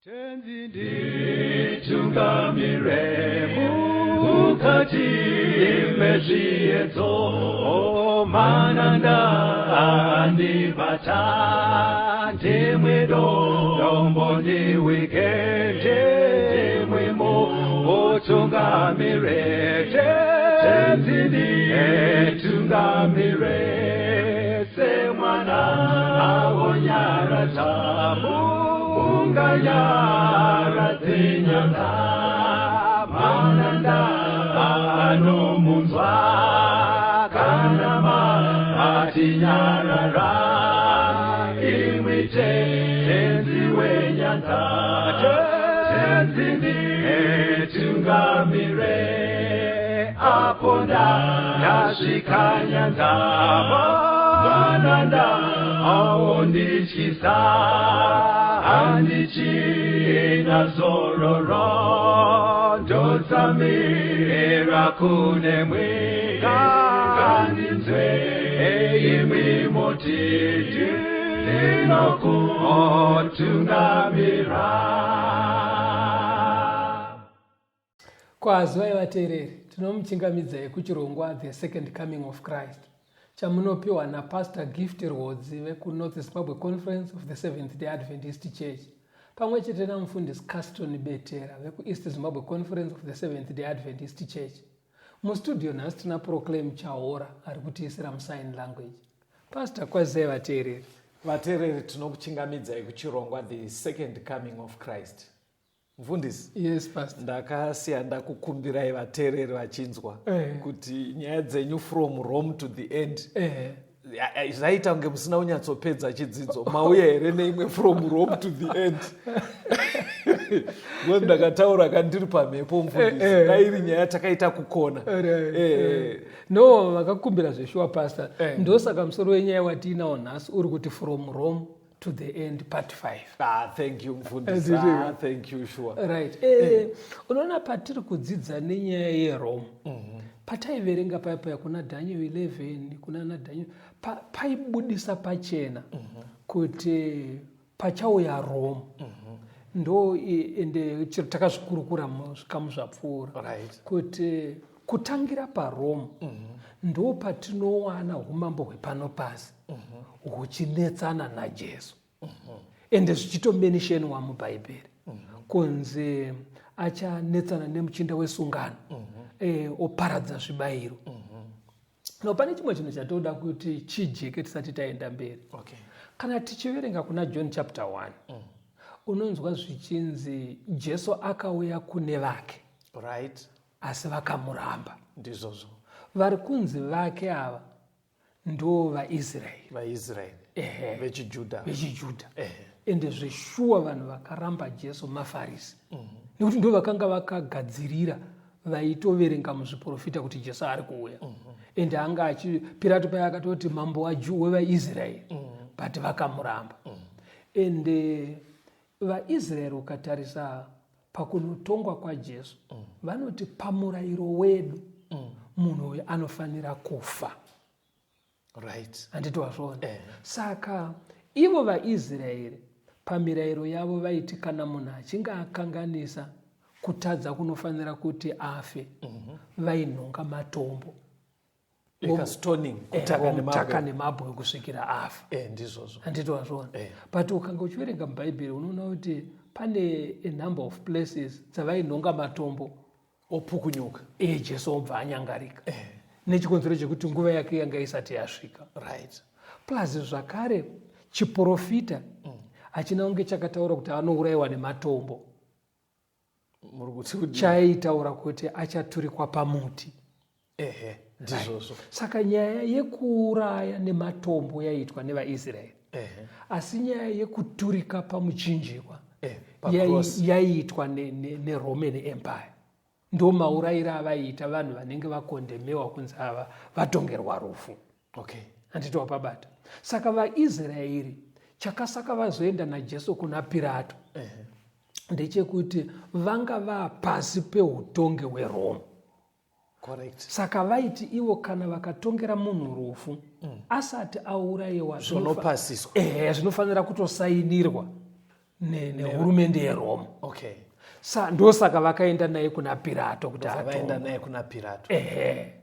Tenzi nditungamire mukati mezviedzo, mananda andibata, ndimwe dombo ndiwike, ndimwe mutungamire. Tenzi nditungamire semwana awonyaradza munganyaradze nyanza, mananda anomunzwa kana matinyarara, imwi Tenzi wenyanza. Tenzi nditungamire apo ndasvika nyanza, mananda aondityisa, handichina zororo, ndotsamira kunemwi, ngandinzwe imwi moti ndinokutungamira. Kwazivai vateereri, tinomuchingamidzai kuchirongwa The Second Coming of Christ chamunopiwa naPastor Gift Rwodzi vekuNorth Zimbabwe Conference of the Seventh Day Adventist Church pamwe chete namufundisi Caston Betera vekuEast Zimbabwe Conference of the Seventh Day Adventist Church. Mustudio nhasi tina Proclaim Chaora ari kutiisira musign language. Pastor, kwazivai vateereri. Vateereri, tinokuchingamidzai kuchirongwa The Second Coming of Christ. Mufundisi. Yes, Pastor. Ndakasiya ndakukumbirai vateereri vachinzwa kuti nyaya dzenyu from Rome to the end zvaita kunge musina kunyatsopedza chidzidzo. Mauya here neimwe from Rome to the end? Because ndakataura kandiri pamhepo, mufundisi, dai iri nyaya takaita kukona. No, vakakumbira zveshuwa, Pastor. Ndosaka musoro wenyaya watiinawo nhasi uri kuti From Rome to the End part 5. Ah, thank you, mufundisi. Ah, thank you, sure. Right. Unoona patiri kudzidza nenyaya yeRome, pataiverenga paya paya kuna Daniel 11, kuna naDaniel, paibudisa pachena kuti pachauya Rome. Ndo ende chiro takazvikurukura muzvikamu zvapfuura kuti kutangira paRome ndo patinowana umambo hwepano pasi huchinetsana naJesu, ende zvichitomentionwa muBhaibheri kunzi achanetsana nemuchinda wesungano, oparadza zvibayiro. No, pane chimwe chinhu chatoda kuti chijeke tisati taenda mberi. Kana tichiverenga kuna John chapter 1, unonzwa zvichinzi Jesu akauya kune vake, asi vakamuramba. Ndizvozvo. Vari kunzi vake ava ndo vaIsraeri. VaIsraeri vechiJudha. VechiJudha. Ende zveshuwa vanhu vakaramba Jesu maFarisi, nekuti ndo vakanga vakagadzirira, vaitoverenga muzviprofita kuti Jesu ari kuuya. Ende anga achi Pirato paya akatoti mambo wevaIsraeri, but vakamuramba. Ende vaIsraeri, ukatarisa pakunotongwa kwaJesu, vanoti pamurayiro wedu munhu uyu anofanira kufa. Handiti wazviona? Saka ivo vaIsraeri pamirayiro yavo vaiti kana munhu achinge akanganisa, kutadza kunofanira kuti afe, vainhonga matombo. Stoning, kutaka. Vomutaka nemabwe kusvikira afa. Ndizvozvo. Handiti wazviona? But ukanga uchiverenga muBhaibheri, unoona kuti pane a number of places dzavainhonga matombo, opukunyuka. Jesu obva anyangarika nechikonzero chekuti nguva yake yanga isati yasvika. Plus zvakare chiprofita hachina kunge chakataura kuti anourayiwa nematombo. Muri kuti kudii? Chaitaura kuti achaturikwa pamuti. Ehe, ndizvozvo. Saka nyaya yekuuraya nematombo yaiitwa nevaIsraeri, asi nyaya yekuturika pamuchinjikwa Pacross. Yaiitwa neRoman Empire. Ndo maurayiro avaiita vanhu vanenge vakondemewa kunzi ava vatongerwa rufu. Handiti wapabata? Saka vaIsraeri chakasaka vazoenda naJesu kuna Pirato ndechekuti vanga vapasi peutongi hweRoma. Saka vaiti ivo kana vakatongera munhu rufu asati aurayiwa, Zvinopasiswa. Ehe, zvinofanira kutosainirwa. Nehurumende yeRoma. Okay. Sa ndosaka vakaenda naye kuna Pirato kuti vaenda atongwe. Naye kuna Pirato. Ehe.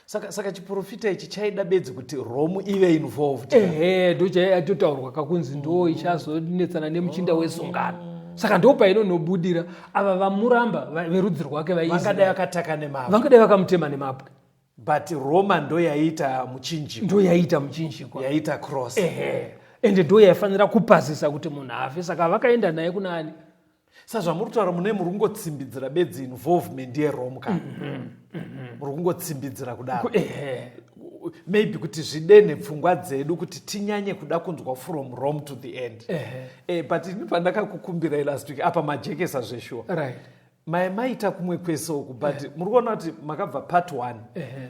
Saka chiprofita ichi chaida bedzi kuti Rome ive involved. Ehe, ndochaitotaurwa kakunzi ndo ichazonetsana nemuchinda wesungano. Saka ndo painonobudira ava vamuramba verudzi rwake vangadai vaIsraeri vakataka nemabwe. Vangadai vakamutema nemabwe. But Roma ndo yaiita muchinjikwa. Ndo yaiita muchinjikwa. Yaiita cross. Ehe, ende ndo yaifanira kupazisa kuti munhu afe. Saka vakaenda naye kuna ani? Sazvamuri kutaura, mune muri kungotsimbidzira bedzi involvement yeRome ka, muri kungotsimbidzira kudaro. Ehe. Maybe kuti zvidenhe pfungwa dzedu kuti tinyanye kuda kunzwa from Rome to the end. But ini pandakakukumbirai last week apa, majekesa zveshuwa. Mai maita kumwe kwese uku, but muri kuona kuti makabva part 1,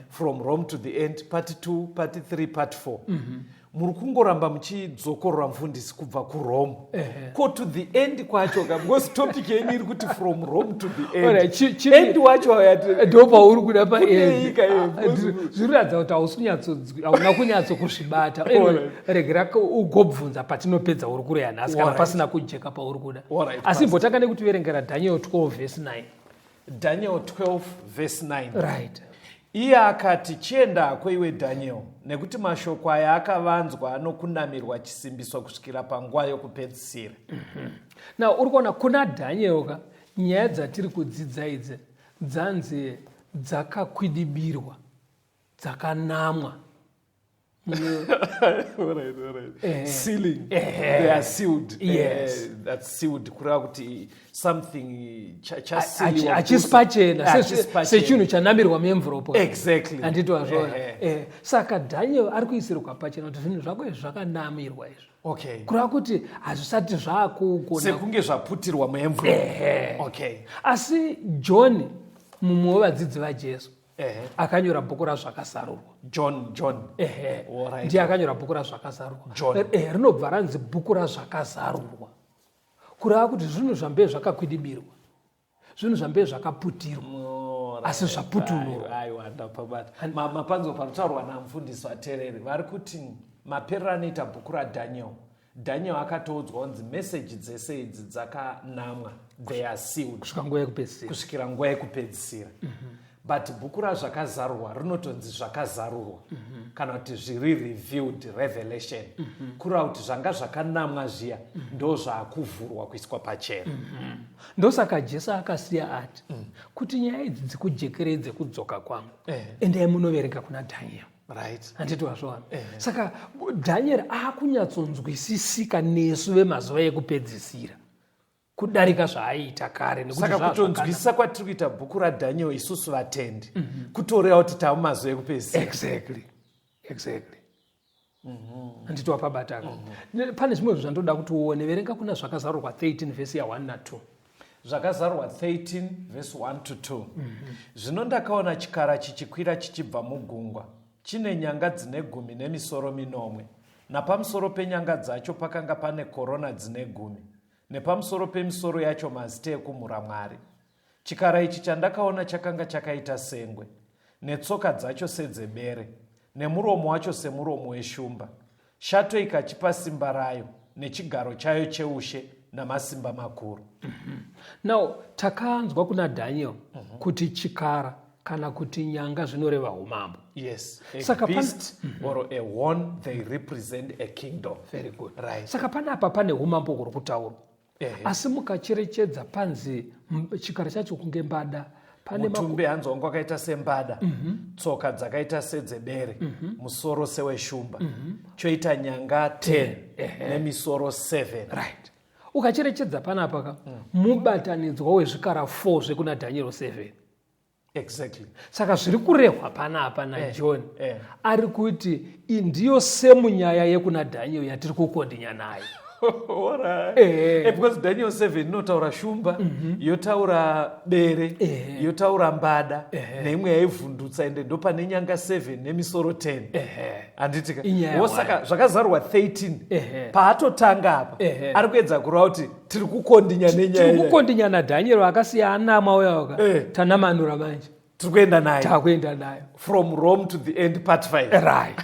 from Rome to the end, part 2, part 3, part 4. Muri kungoramba muchidzokorora, mufundisi, kubva kuRome ko to the end kwacho ka, because topic yenyu iri kuti from Rome to the end. Alright, End wacho Ndo pauri kuda. Kunei ka iwe? Zviriratidza kuti hauna kunyatsokuzvibata. Anyway, regera ugobvunza patinopedza uri kureya nhasi kana pasina kujeka pauri kuda. Asi imbotanga nekutiverengera Daniel 12 verse 9. Daniel 12 verse 9. Right. Iye akati, "Chiendako iwe Daniel, nekuti mashoko aya akavanzwa anokunamirwa chisimbiso kusvikira panguva yokupedzisira." Now uri kuona kuna Daniel ka, nyaya dzatiri kudzidza idzi dzanzi dzakakwidibirwa, dzakanamwa. Sealing. They are sealed. That's sealed, kureva kuti something chasiliwa. Hachisi pachena. Hachisi pachena. Sechinhu chanamirwa muenvelope. Exactly. Handiti wazvoona? Saka Daniel ari kuisirwa pachena kuti zvinhu zvako izvi zvakanamirwa izvi, kureva kuti hazvisati zvaakugona. Sekunge zvaputirwa muenvelope, okay. Asi John, mumwe wevadzidzi vaJesu, akanyora bhuku raZvakazarurwa. John. Ehe. Ndiye akanyora bhuku raZvakazarurwa. John. Rinobva ranzi bhuku raZvakazarurwa, kureva kuti zvinhu zvambe zvakakwidibirwa, zvinhu zvambe zvakaputirwa, asi zvaputunurwa. Aiwa, ndapabata. Mapanzwa panotaurwa namufundisi. Vateereri vari kuti maperero anoita bhuku raDaniel, Daniel akatoudzwa kunzi meseji dzese idzi dzakanamwa, they are sealed. Kusvika nguva yekupedzisira. Kusvikira nguva yekupedzisira. But bhuku raZvakazarurwa rinotonzi Zvakazarurwa, kana kuti zviri revealed, revelation, kureva kuti zvanga zvakanamwa zviya ndo zvaakuvhurwa kuiswa pachena. Ndosaka Jesu akasiya ati kuti nyaya idzi dzikujekerei dzekudzoka kwangu, endai munoverenga kuna Daniel. Handiti wazvowana? Saka Daniel akunyatsonzwisisika nesu vemazuva ekupedzisira kudarika zvaaiita kare, nekuti Saka zvaa kutonzwisisa kwatiri kuita bhuku raDaniel isusu vatendi kutoreva kuti tava mumazuva ekupedzisira. Exactly. Handiti wapabataka? Pane zvimwe zvinhu zvandoda kuti uone. Verenga kuna Zvakazarurwa 13 vhesi ya1 na2. Zvakazarurwa 13 vhesi 1 to 2. Zvino ndakaona chikara chichikwira chichibva mugungwa, chine nyanga dzine 10 nemisoro minomwe, napamusoro penyanga dzacho pakanga pane korona dzine 10, nepamusoro pemisoro yacho mazita ekumhura Mwari. Chikara ichi chandakaona chakanga chakaita sengwe, netsoka dzacho sedzebere, nemuromo wacho semuromo weshumba. Shato ikachipa simba rayo nechigaro chayo cheushe namasimba makuru. Now takanzwa kuna Daniel kuti chikara kana kuti nyanga zvinoreva umambo. Yes, a Saka beast or a horn, they represent a kingdom. Very good. Saka panapa pane umambo huri kutaurwa. Asi mukacherechedza, panzi chikara chacho kunge mbada, pane Mutumbi hanzi wanga wakaita sembada, tsoka dzakaita sedzebere, musoro seweshumba, choita nyanga 10 nemisoro 7. Right, ukacherechedza panapa ka, mubatanidzwa wezvikara 4 zvekuna Daniel 7. Saka zviri kurehwa panapa naJohn, ari kuti ndiyo same nyaya yekuna Daniel yatiri kukondinya nayo. Because Daniel 7 inotaura shumba, yotaura bere, yotaura mbada, neimwe yaivhundutsa, ende ndopane nyanga 7 nemisoro 10, handitika? Inyaya. Saka Zvakazarurwa 13, paatotanga apa, ari kuedza kureva kuti tiri kukondinya nenyaya Tiri iya. kukondinya naDaniel akasiya anama uyauka. Tanamanura manje. Tiri kuenda nayo. Takuenda nayo. From Rome to the end, part 5. Right.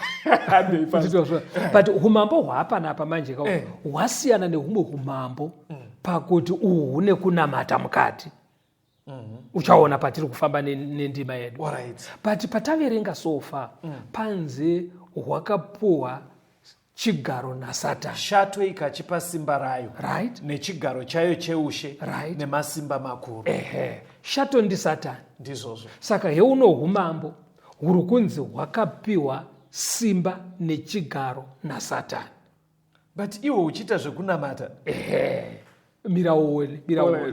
But umambo hwapanapa manje ka hwasiyana nehumwe umambo pakuti uhu hune kunamata mukati. Uchaona patiri kufamba nendima yedu. But pataverenga so far, panze hwakapuwa chigaro naSatani. Shato ikachipa simba rayo. Right. Nechigaro chayo cheushe. Right. Nemasimba makuru. Ehe. Shato ndiSatani. Ndizvozvo. Saka heuno humambo huri kunzi hwakapiwa simba nechigaro naSatani. But iwe uchiita zvekunamata. Ehe. Miraone, miraone.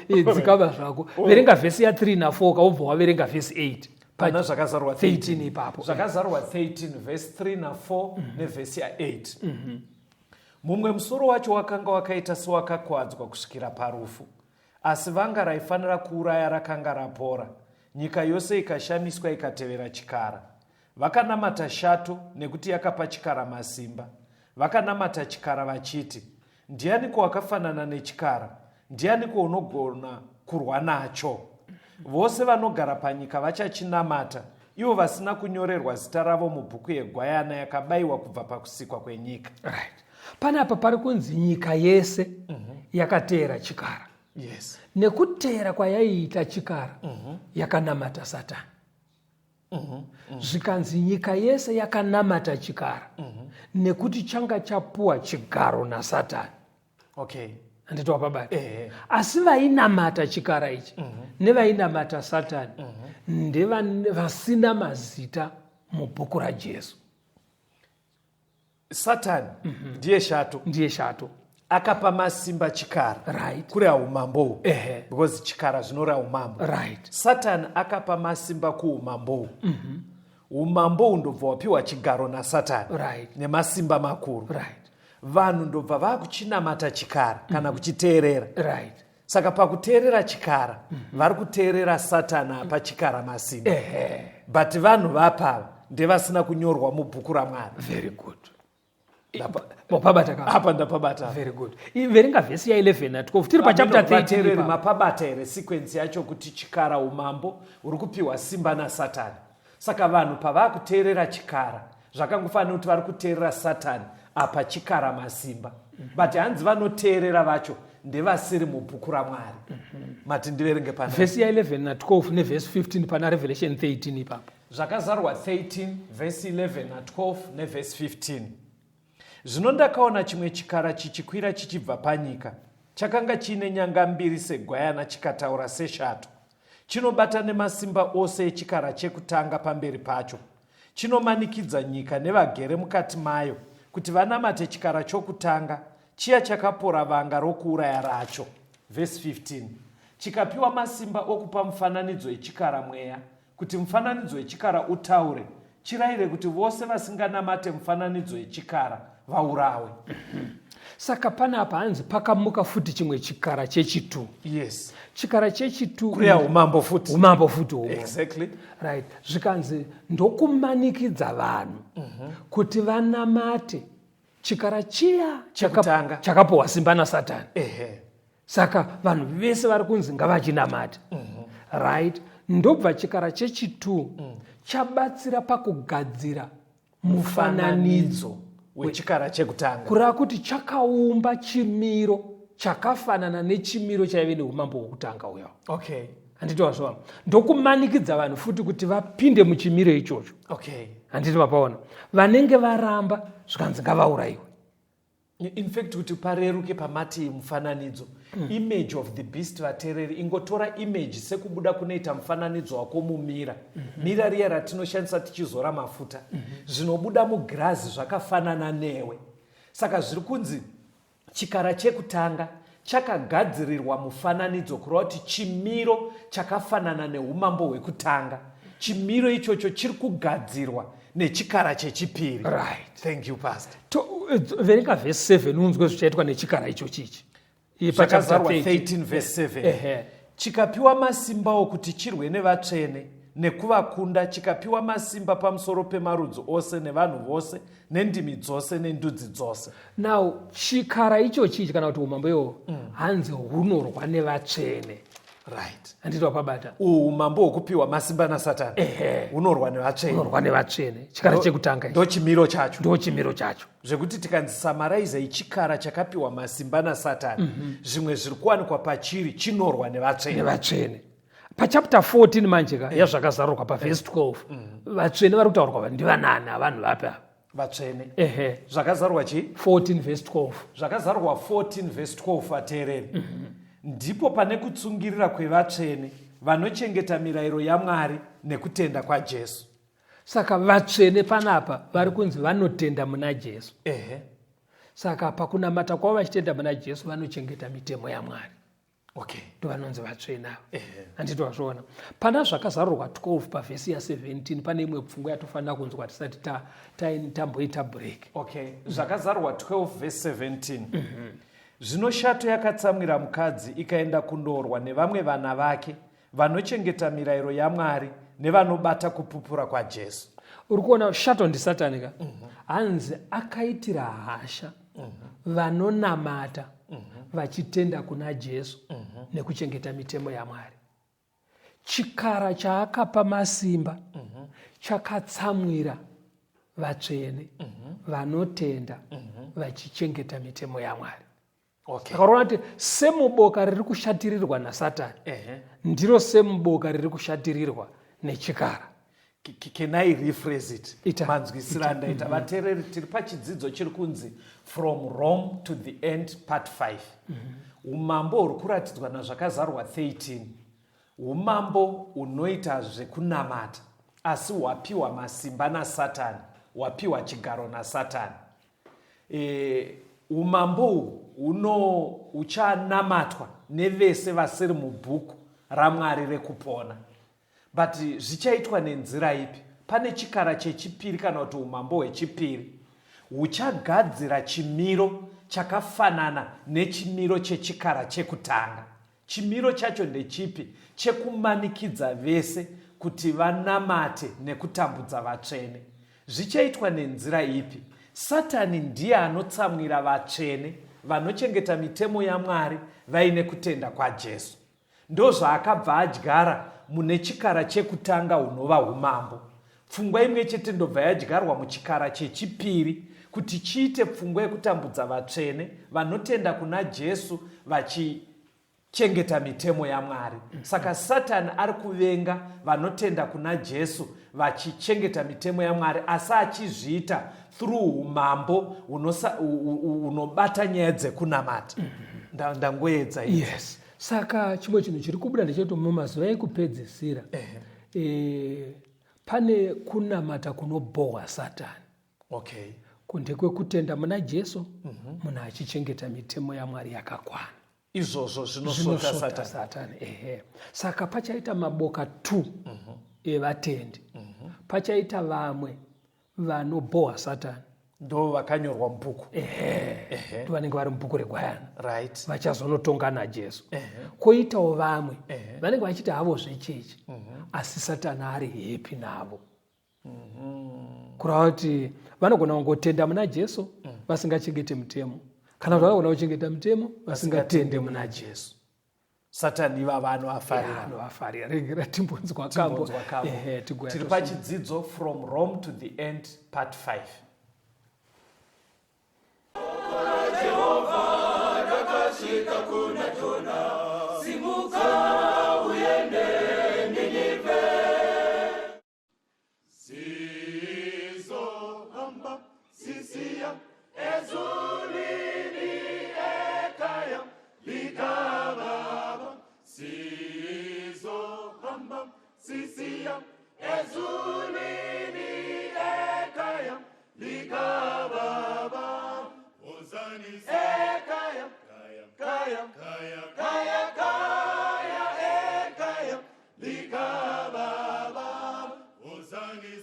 Dzikava zvako. Verenga vhesi ya 3 na 4 kaubva waverenga vhesi 8. Pana zvakazarwa 13 ipapo. Zvakazarwa 13 vhesi 3 na 4 nevhesi ya 8. Mumwe musoro wacho wakanga wakaita sewakakwadzwa kusvikira parufu. Asi vanga raifanira kuuraya rakanga rapora. Nyika yose ikashamiswa ikatevera chikara. Vakanamata shato nekuti yakapa chikara masimba. Vakanamata chikara vachiti, ndianiko wakafanana nechikara? Ndianiko unogona kurwa nacho? Vose vanogara panyika vachachinamata, ivo vasina kunyorerwa zita ravo mubhuku yegwayana yakabayiwa kubva pakusikwa kwenyika. Right. Panapa pari kunzi nyika yese yakateera chikara. Yes. Nekuteera kwayaiita chikara, yakanamata Satani. Zvikanzi nyika yese yakanamata chikara nekuti changa chapuwa chigaro naSatani. Okay. Handiti wapabata? Asi vainamata chikara ichi nevainamata Satani ndevasina mazita mubhuku raJesu. Satani ndiye shato. Ndiye shato. Akapa masimba chikara. Right. Kuri umambo. Because chikara zvinoreva umambo. Right. Satani akapa masimba kuumambo. Umambo ndobva wapiwa chigaro naSatani. Right. Nemasimba makuru. Right. Vanhu ndobva vakuchinamata chikara kana kuchiteerera. Right. Saka pakuteerera chikara vari kuteerera Satani apa chikara masimba. But vanhu vapava ndevasina kunyorwa mubhuku raMwari. Very good. Mapabata ka? Apa ndapabata. Very good. Verenga vhesi ya 11 na 12. Tiri pa chapter 13. Mapabata here sequence yacho kuti chikara umambo uri kupiwa simba naSatani. Saka vanhu pavakuteerera chikara zvakangofanira kuti vari kuteerera Satani apa chikara masimba. But hanzi vanoteerera vacho ndevasiri mubhuku raMwari. Mati ndiverenge pana vhesi ya 11 na 12 nevhesi 15 pana Revelation 13 ipapo. Zvakazarwa 13 vhesi 11 na 12 nevhesi 15. Zvino ndakaona chimwe chikara chichikwira chichibva panyika. Chakanga chiine nyanga mbiri segwayana chikataura seshato. Chinobata nemasimba ose echikara chekutanga pamberi pacho. Chinomanikidza nyika nevagere mukati mayo kuti vanamate chikara chokutanga, chiya chakapora vanga rokuuraya racho. Verse 15. Chikapiwa masimba okupa mufananidzo echikara mweya, kuti mufananidzo wechikara utaure, chirayire kuti vose vasinganamate mufananidzo wechikara vaurawe. Saka panapa hanzi pakamuka futi chimwe chikara chechitu. Yes. Chikara chechitu kuriya umambo futi. Umambo futi umo. Exactly. Right. Zvikanzi ndokumanikidza vanhu kuti vanamate chikara chiya chakapuwa simba naSatani. Saka vanhu vese vari kunzi ngavachinamate. Right. Ndobva chikara chechitu chabatsira pakugadzira mufananidzo wechikara chekutanga. Kureva kuti chakaumba chimiro chakafanana nechimiro chaive neumambo hwekutanga uya. Okay. Handiti wazviona? Ndokumanikidza vanhu futi kuti vapinde muchimiro ichocho. Okay. Handiti mapaona? Vanenge varamba zvikanzi ngavaurayiwe. In fact kuti pareruke pamati mufananidzo, image of the beast vateereri ingotora image sekubuda kunoita mufananidzo wako mumira. Mira riya ratinoshandisa tichizora mafuta. Zvinobuda mugirazi zvakafanana newe. Saka zviri kunzi chikara chekutanga chakagadzirirwa mufananidzo kureva kuti chimiro chakafanana neumambo hwekutanga. Chimiro ichocho chiri kugadzirwa nechikara chechipiri. Right. Thank you, Pastor. Verenga verse 7 unzwe zvichaitwa nechikara ichochi ichi. Zvakazarwa 13 verse 7. Chikapiwa masimba okuti chirwe nevatsvene nekuvakunda, chikapiwa masimba pamusoro pemarudzi ose nevanhu vose nendimi dzose nendudzi dzose. Now chikara ichochi ichi kana kuti umambo iwowo hanzi hunorwa nevatsvene. Right. Handiti wapabata? Uhu umambo hwokupiwa masimba naSatani hunorwa nevatsvene. Unorwa nevatsvene, chikara chekutanga ichi. Ndo chimiro chacho. Ndo chimiro chacho. Zvekuti tikanzi samaraizai chikara chakapiwa masimba naSatani, zvimwe zviri kuwanikwa pachiri chinorwa nevatsvene. Nevatsvene. Pachapter 14 manje ka, yazvakazarurwa, pavhesi 12, vatsvene vari kutaurwa ndivanani? Avanhu vapi ava? Vatsvene. Ehe. Zvakazarurwa chii? 14 vhesi 12. Zvakazarurwa 14 vhesi 12. Vateereri, ndipo pane kutsungirira kwevatsvene vanochengeta mirayiro yaMwari nekutenda kwaJesu. Saka vatsvene panapa vari kunzi vanotenda muna Jesu. Saka pakunamata kwavo vachitenda muna Jesu, vanochengeta mitemo yaMwari. Ndo vanonzi vatsvene ava. Handiti wazviona? Pana Zvakazarurwa 12 pavhesi ya17 pane imwe pfungwa yatofanira kunzwa tisati tamboita break. Okay, Zvakazarurwa 12 vhesi 17. Zvino shato yakatsamwira mukadzi, ikaenda kundorwa nevamwe vana vake vanochengeta mirayiro yaMwari nevanobata kupupura kwaJesu. Uri kuona, shato ndisatani ka. Hanzi akaitira hasha vanonamata vachitenda kuna Jesu nekuchengeta mitemo yaMwari. Chikara chaakapa masimba chakatsamwira vatsvene vanotenda vachichengeta mitemo yaMwari. Saka unoona kuti semuboka riri kushatirirwa naSatani ndiro semuboka riri kushatirirwa nechikara. Can I rephrase it? Ita. Manzwisiro andaita, vateereri, tiri pachidzidzo chiri kunzi From Rome to the End, part 5. Umambo huri kuratidzwa nazvakazarwa 13, umambo hunoita zvekunamata asi hwapiwa masimba naSatani, hwapiwa chigaro naSatani. Umambo uhu huchanamatwa nevese vasiri mubhuku raMwari rekupona. But zvichaitwa nenzira ipi? Pane chikara chechipiri, kana kuti umambo hwechipiri, huchagadzira chimiro chakafanana nechimiro chechikara chekutanga. Chimiro chacho ndechipi? Chekumanikidza vese kuti vanamate nekutambudza vatsvene. Zvichaitwa nenzira ipi? Satani ndiye anotsamwira vatsvene vanochengeta mitemo yaMwari vaine kutenda kwaJesu. Ndozvaakabva adyara mune chikara chekutanga, hunova umambo. Pfungwa imwe chete ndobva yadyarwa muchikara chechipiri kuti chiite pfungwa yekutambudza vatsvene vanotenda kuna Jesu vachichengeta mitemo yaMwari. Saka Satani ari kuvenga vanotenda kuna Jesu vachichengeta mitemo yaMwari, asi achizviita through umambo hunobata nyaya dzekunamata. Ndangoedza idzi. Yes, saka chimwe chinhu chiri kubuda ndechekuti mumazuva ekupedzisira pane kunamata kunobhohwa Satani. Kunde kwekutenda muna Jesu, munhu achichengeta mitemo yaMwari yakakwana. Izvozvo zvinosvota Zvinosvota Satani. Satani, ehe. Saka pachaita maboka 2 evatendi. Pachaita vamwe vanobhohwa Satani. Ndo vakanyorwa mubhuku. Ehe, ndo vanenge vari mubhuku regwayana. Vachazonotonga naJesu. Kwoitawo vamwe vanenge vachiita havo zvechechi, asi Satani ari happy navo, kureva kuti vanogona kungotenda muna Jesu vasingachengete mutemo, kana kuti vanogona kuchengeta mutemo vasingatende muna Jesu. Satani ivava anovafarira. Anovafarira. Regera timbonzwa kambo. Timbonzwa kambo. Ehe, tigoya Tiri pachidzidzo From Rome to the End, part 5. Sizohamba sisiya ezulwini, ekhaya likaBaba. Sizohamba sisiya ezulwini, ekhaya likaBaba. Ekhaya, kaya, kaya, kaya, ekhaya likaBaba.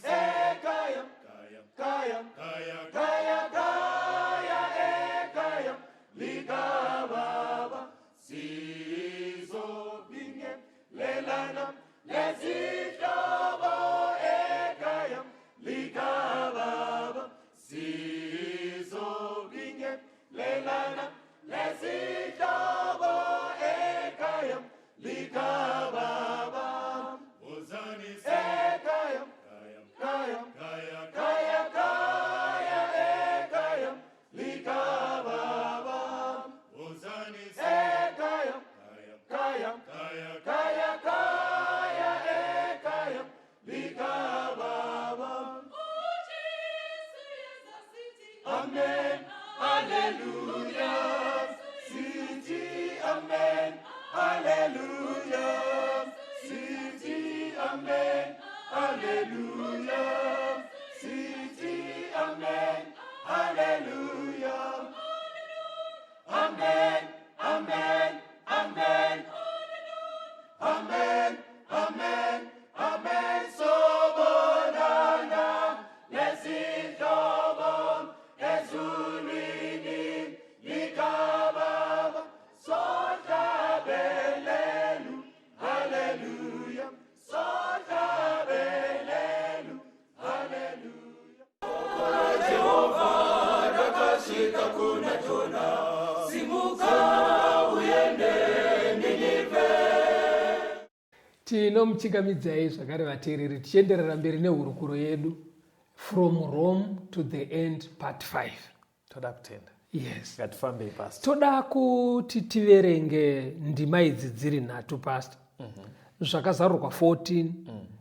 Ekhaya, kaya, kaya, kaya, ekhaya likaBaba. Sizobingelelana nezihlobo. Amen, haleluya. Sithi amen, haleluya. Sithi amen, haleluya. Amen, amen, amen. Amen, amen, amen. Sobonana nezihlobo ezulwini likaBaba. Sohlabelelu, haleluya. Sohlabelelu, haleluya. Jehova rakasvika kuna Jona, simuka uende Ninevhe. Tinomuchingamidzai zvakare vateereri, tichienderera mberi nehurukuro yedu, From Rome to the End, part 5. Toda kutenda. Yes. Ngatifambei, pastor. Toda kuti tiverenge ndima idzi dziri nhatu, pastor. Zvakazarurwa 14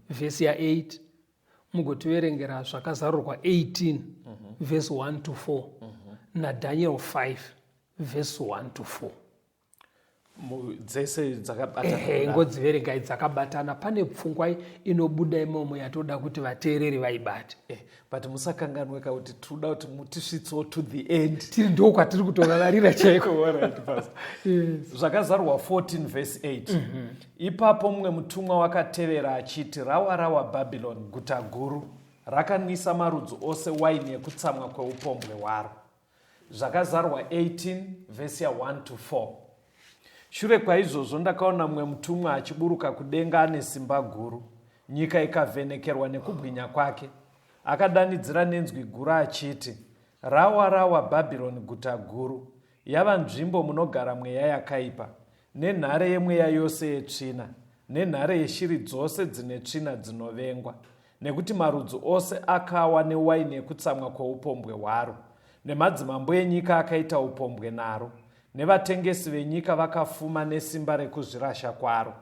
vhesi ya8, mugotiverengera Zvakazarurwa 18 vhesi 1 to 4, naDaniel 5 vhesi 1 to 4. Dzese dzakabatana? Ehe, ngodziverengai dzakabatana. Pane pfungwa inobuda imomo yatoda kuti vateereri vaibate. But musakanganweka kuti tinoda kuti mutisvitsewo to the end. Tiri ndo kwatiri kutovavarira chaiko. Alright, pastor. Yes. Zvakazarurwa 14 vhesi 8. Ipapo mumwe mutumwa wakatevera achiti, "Rawa, rawa Bhabhironi, guta guru, rakanwisa marudzi ose waini yekutsamwa kweupombwe hwaro." Zvakazarurwa 18 vhesi ya1 to 4. Shure kwaizvozvo ndakaona mumwe mutumwa achiburuka kudenga ane simba guru, nyika ikavhenekerwa nekubwinya kwake. Akadanidzira nenzwi guru achiti, "Rawa, rawa Bhabhironi, guta guru, yava nzvimbo munogara mweya yakaipa, nenhare yemweya yose yetsvina, nenhare yeshiri dzose dzine tsvina dzinovengwa, nekuti marudzi ose akawa newaini yekutsamwa kweupombwe hwaro, nemadzimambo enyika akaita upombwe naro, nevatengesi venyika vakafuma nesimba rekuzvirasha kwaro."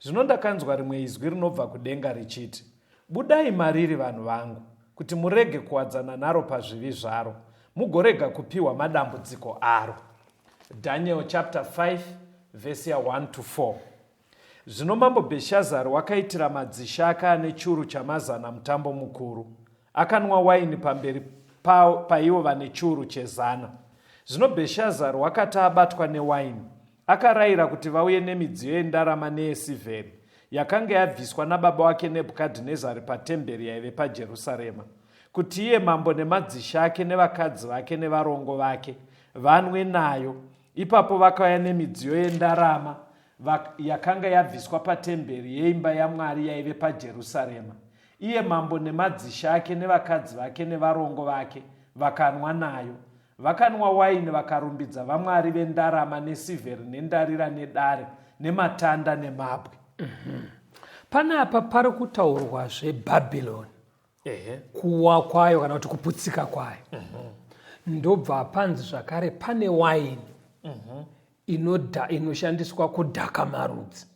Zvino ndakanzwa rimwe izwi rinobva kudenga richiti, "Budai mariri, vanhu vangu, kuti murege kuwadzana naro pazvivi zvaro, mugorega kupiwa madambudziko aro." Daniel chapter 5 vhesi ya1 to 4. Zvino mambo Bheshazari wakaitira madzishe ake ane churu chamazana mutambo mukuru. Akanwa waini pamberi paivo vane churu chezana. Zvino Bheshazari wakati abatwa newaini, akarayira kuti vauye nemidziyo yendarama neyesivheri yakanga yabviswa nababa wake Nebhukadhinezari patemberi yaive paJerusarema, kuti iye mambo nemadzishe ake nevakadzi vake nevarongo vake vanwe nayo. Ipapo vakauya nemidziyo yendarama yakanga yabviswa patemberi yeimba yaMwari yaive paJerusarema. Iye mambo nemadzishe ake nevakadzi vake nevarongo vake vakanwa nayo. Vakanwa waini vakarumbidza vamwari vendarama nesivheri nendarira nedare nematanda nemabwe. Panapa pari kutaurwa zveBhabhironi, kuwa kwayo kana kuti kuputsika kwayo. Ndobva panzi zvakare pane waini inoshandiswa kudhaka marudzi,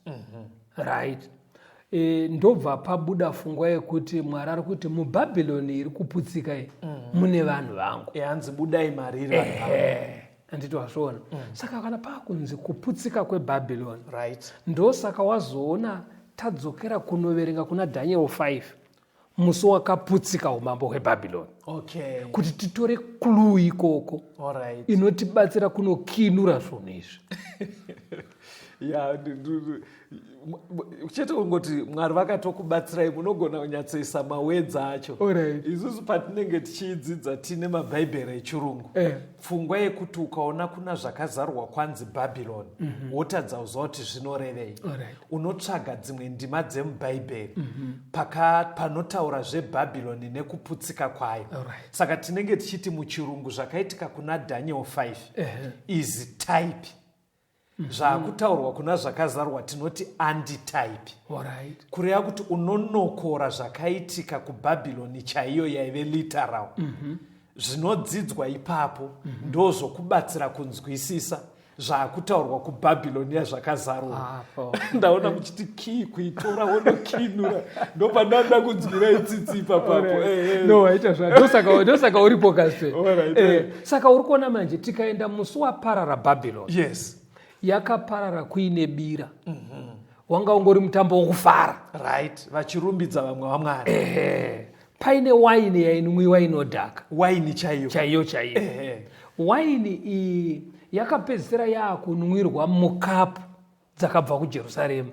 right? Ndobva pabuda pfungwa yekuti Mwari ari kuti muBhabhironi iri kuputsika iyi mune vanhu vangu. Hanzi budai mariri, vanhu vangu. Ehe, handiti wazviona? Saka kana pakunzi kuputsika kweBhabhironi, ndosaka wazoona tadzokera kunoverenga kuna Daniel 5 musi wakaputsika umambo hweBhabhironi, kuti titore clue ikoko inotibatsira kunokinura zvinhu izvi. Ya, chete kungoti Mwari vakatokubatsirai, munogona kunyatsoisa mawedza acho. Isusu patinenge tichiidzidza tine mabhaibheri echirungu, pfungwa yekuti ukaona kuna Zvakazarurwa kwanzi Bhabhironi, wotadza kuziva kuti zvinorevei, unotsvaga dzimwe ndima dzemubhaibheri panotaura zvebhabhironi nekuputsika kwayo. Saka tinenge tichiti muchirungu zvakaitika kuna Daniel 5 is type, zvaakutaurwa kuna Zvakazarurwa tinoti antitype, kureva kuti unonokora zvakaitika kuBhabhironi chaiyo yaive literal. Zvinodzidzwa ipapo ndo zvokubatsira kunzwisisa zvaakutaurwa kuBhabhironi yaZvakazarurwa. Apo. Ndaona muchiti kii kuitora wonokinura, ndopandanda kunzwira itsitsi ipapapo. No, waita zva ndosaka uripo kaspe. Alright. Saka uri kuona manje, tikaenda musi waparara Bhabhironi, Yakaparara kuine bira. Wanga ungori mutambo wokufara. Right, vachirumbidza vamwe vamwari. Ehe. Paine waini yainwiwa inodhaka. Waini chaiyo. Chaiyo chaiyo. Waini iyi yakapedzisira yaakunwirwa mukapu dzakabva kuJerusarema,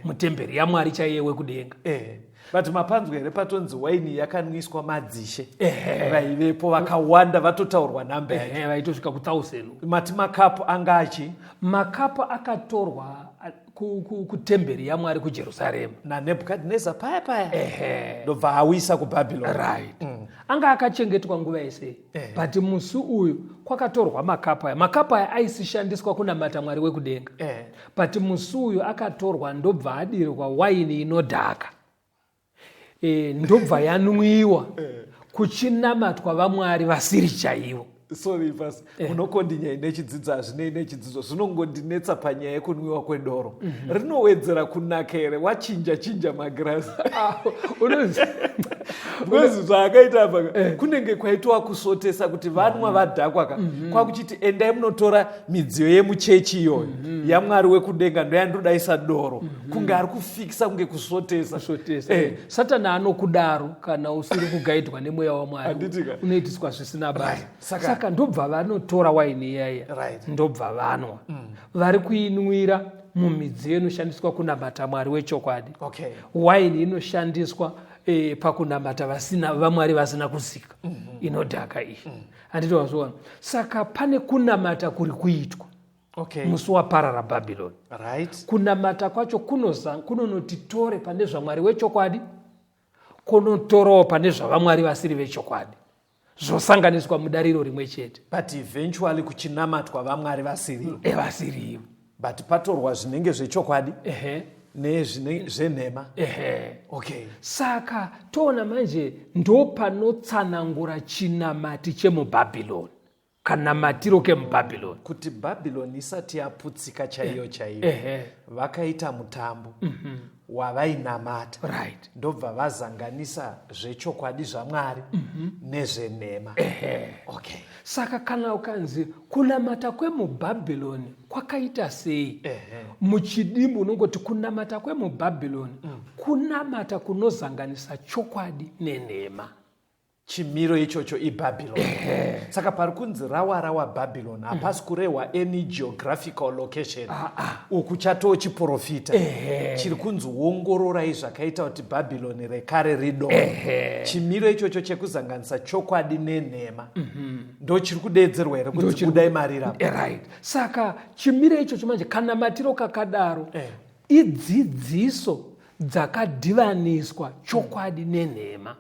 mutemberi yaMwari chaiye wekudenga. But mapanzwa here patonzi waini yakanwiswa madzishe vaivepo vakawanda, vatotaurwa nhamba yacho? Vaitosvika ku1000. Mati makapu anga achi Makapu akatorwa kutemberi yaMwari kuJerusarema naNebhukadhineza paya paya, ndobva awisa kuBhabhiloni. Right, anga akachengetwa nguva yese, but musi uyu kwakatorwa makapu aya. Makapu aya aisishandiswa kunamata Mwari wekudenga, but musi uyu akatorwa, ndobva adirwa waini inodhaka, ndobva yanwiwa kuchinamatwa vamwari vasiri chaivo. Sorry pas, munokondinyai nechidzidzo, hazvinei nechidzidzo, zvinongondinetsa panyaya yekunwiwa kwedoro. Rinowedzera kunaka here wachinja chinja magirasi? Because zvaakaita apa kunenge kwaitwa kusvotesa kuti vanwa vadhakwa ka, kwakuchiti endai munotora midziyo yemuchechi iyoyo yaMwari wekudenga, ndoyandodaisa doro, kunge ari kufikisa, kunge kusvotesa. Kusvotesa. Satani anokudaro kana usiri kugaidwa nemweya waMwari. Handitika. Unoitiswa zvisina basa. Saka ndobva vanotora waini iyaiya, ndobva vanwa. Vari kuinwira mumidziyo inoshandiswa kunamata Mwari wechokwadi. Waini inoshandiswa pakunamata vasina vamwari vasina kuzika, inodhaka iyi, handiti wazviona? Saka pane kunamata kuri kuitwa musi waparara Bhabhironi. Kunamata kwacho kunonoti tore pane zvaMwari wechokwadi, kunotorawo pane zvavamwari vasiri vechokwadi, zvosanganiswa mudariro rimwe chete. But eventually kuchinamatwa vamwari vasirivo. Evasirivo. But patorwa zvinenge zvechokwadi nezvine zvenhema. Okay. Saka toona manje ndo panotsanangura chinamati chemubhabhironi, kanamatiro kemubhabhironi. Kuti Bhabhiloni isati yaputsika chaiyo chaiyo, vakaita mutambo wavainamata, ndobva vazanganisa zvechokwadi zvaMwari nezvenhema. Okay. Saka kana ukanzi kunamata kwemubhabhironi kwakaita sei, muchidimbu unongoti kunamata kwemubhabhironi kunamata kunozanganisa chokwadi nenhema. Chimiro ichocho iBhabhiloni. Saka pari kunzi rawa rawa Bhabhiloni, hapasi kurehwa any geographical location. Uku chatoo chiprofita chiri kunzi ongororai zvakaita kuti Bhabhiloni rekare ridonhe. Chimiro ichocho chekuzanganisa chokwadi nenhema ndo chiri kudeedzerwa here kunzi budai marira? Right, saka chimiro ichocho manje, kanamatiro kakadaro, idzidziso dzakadhivaniswa chokwadi nenhema.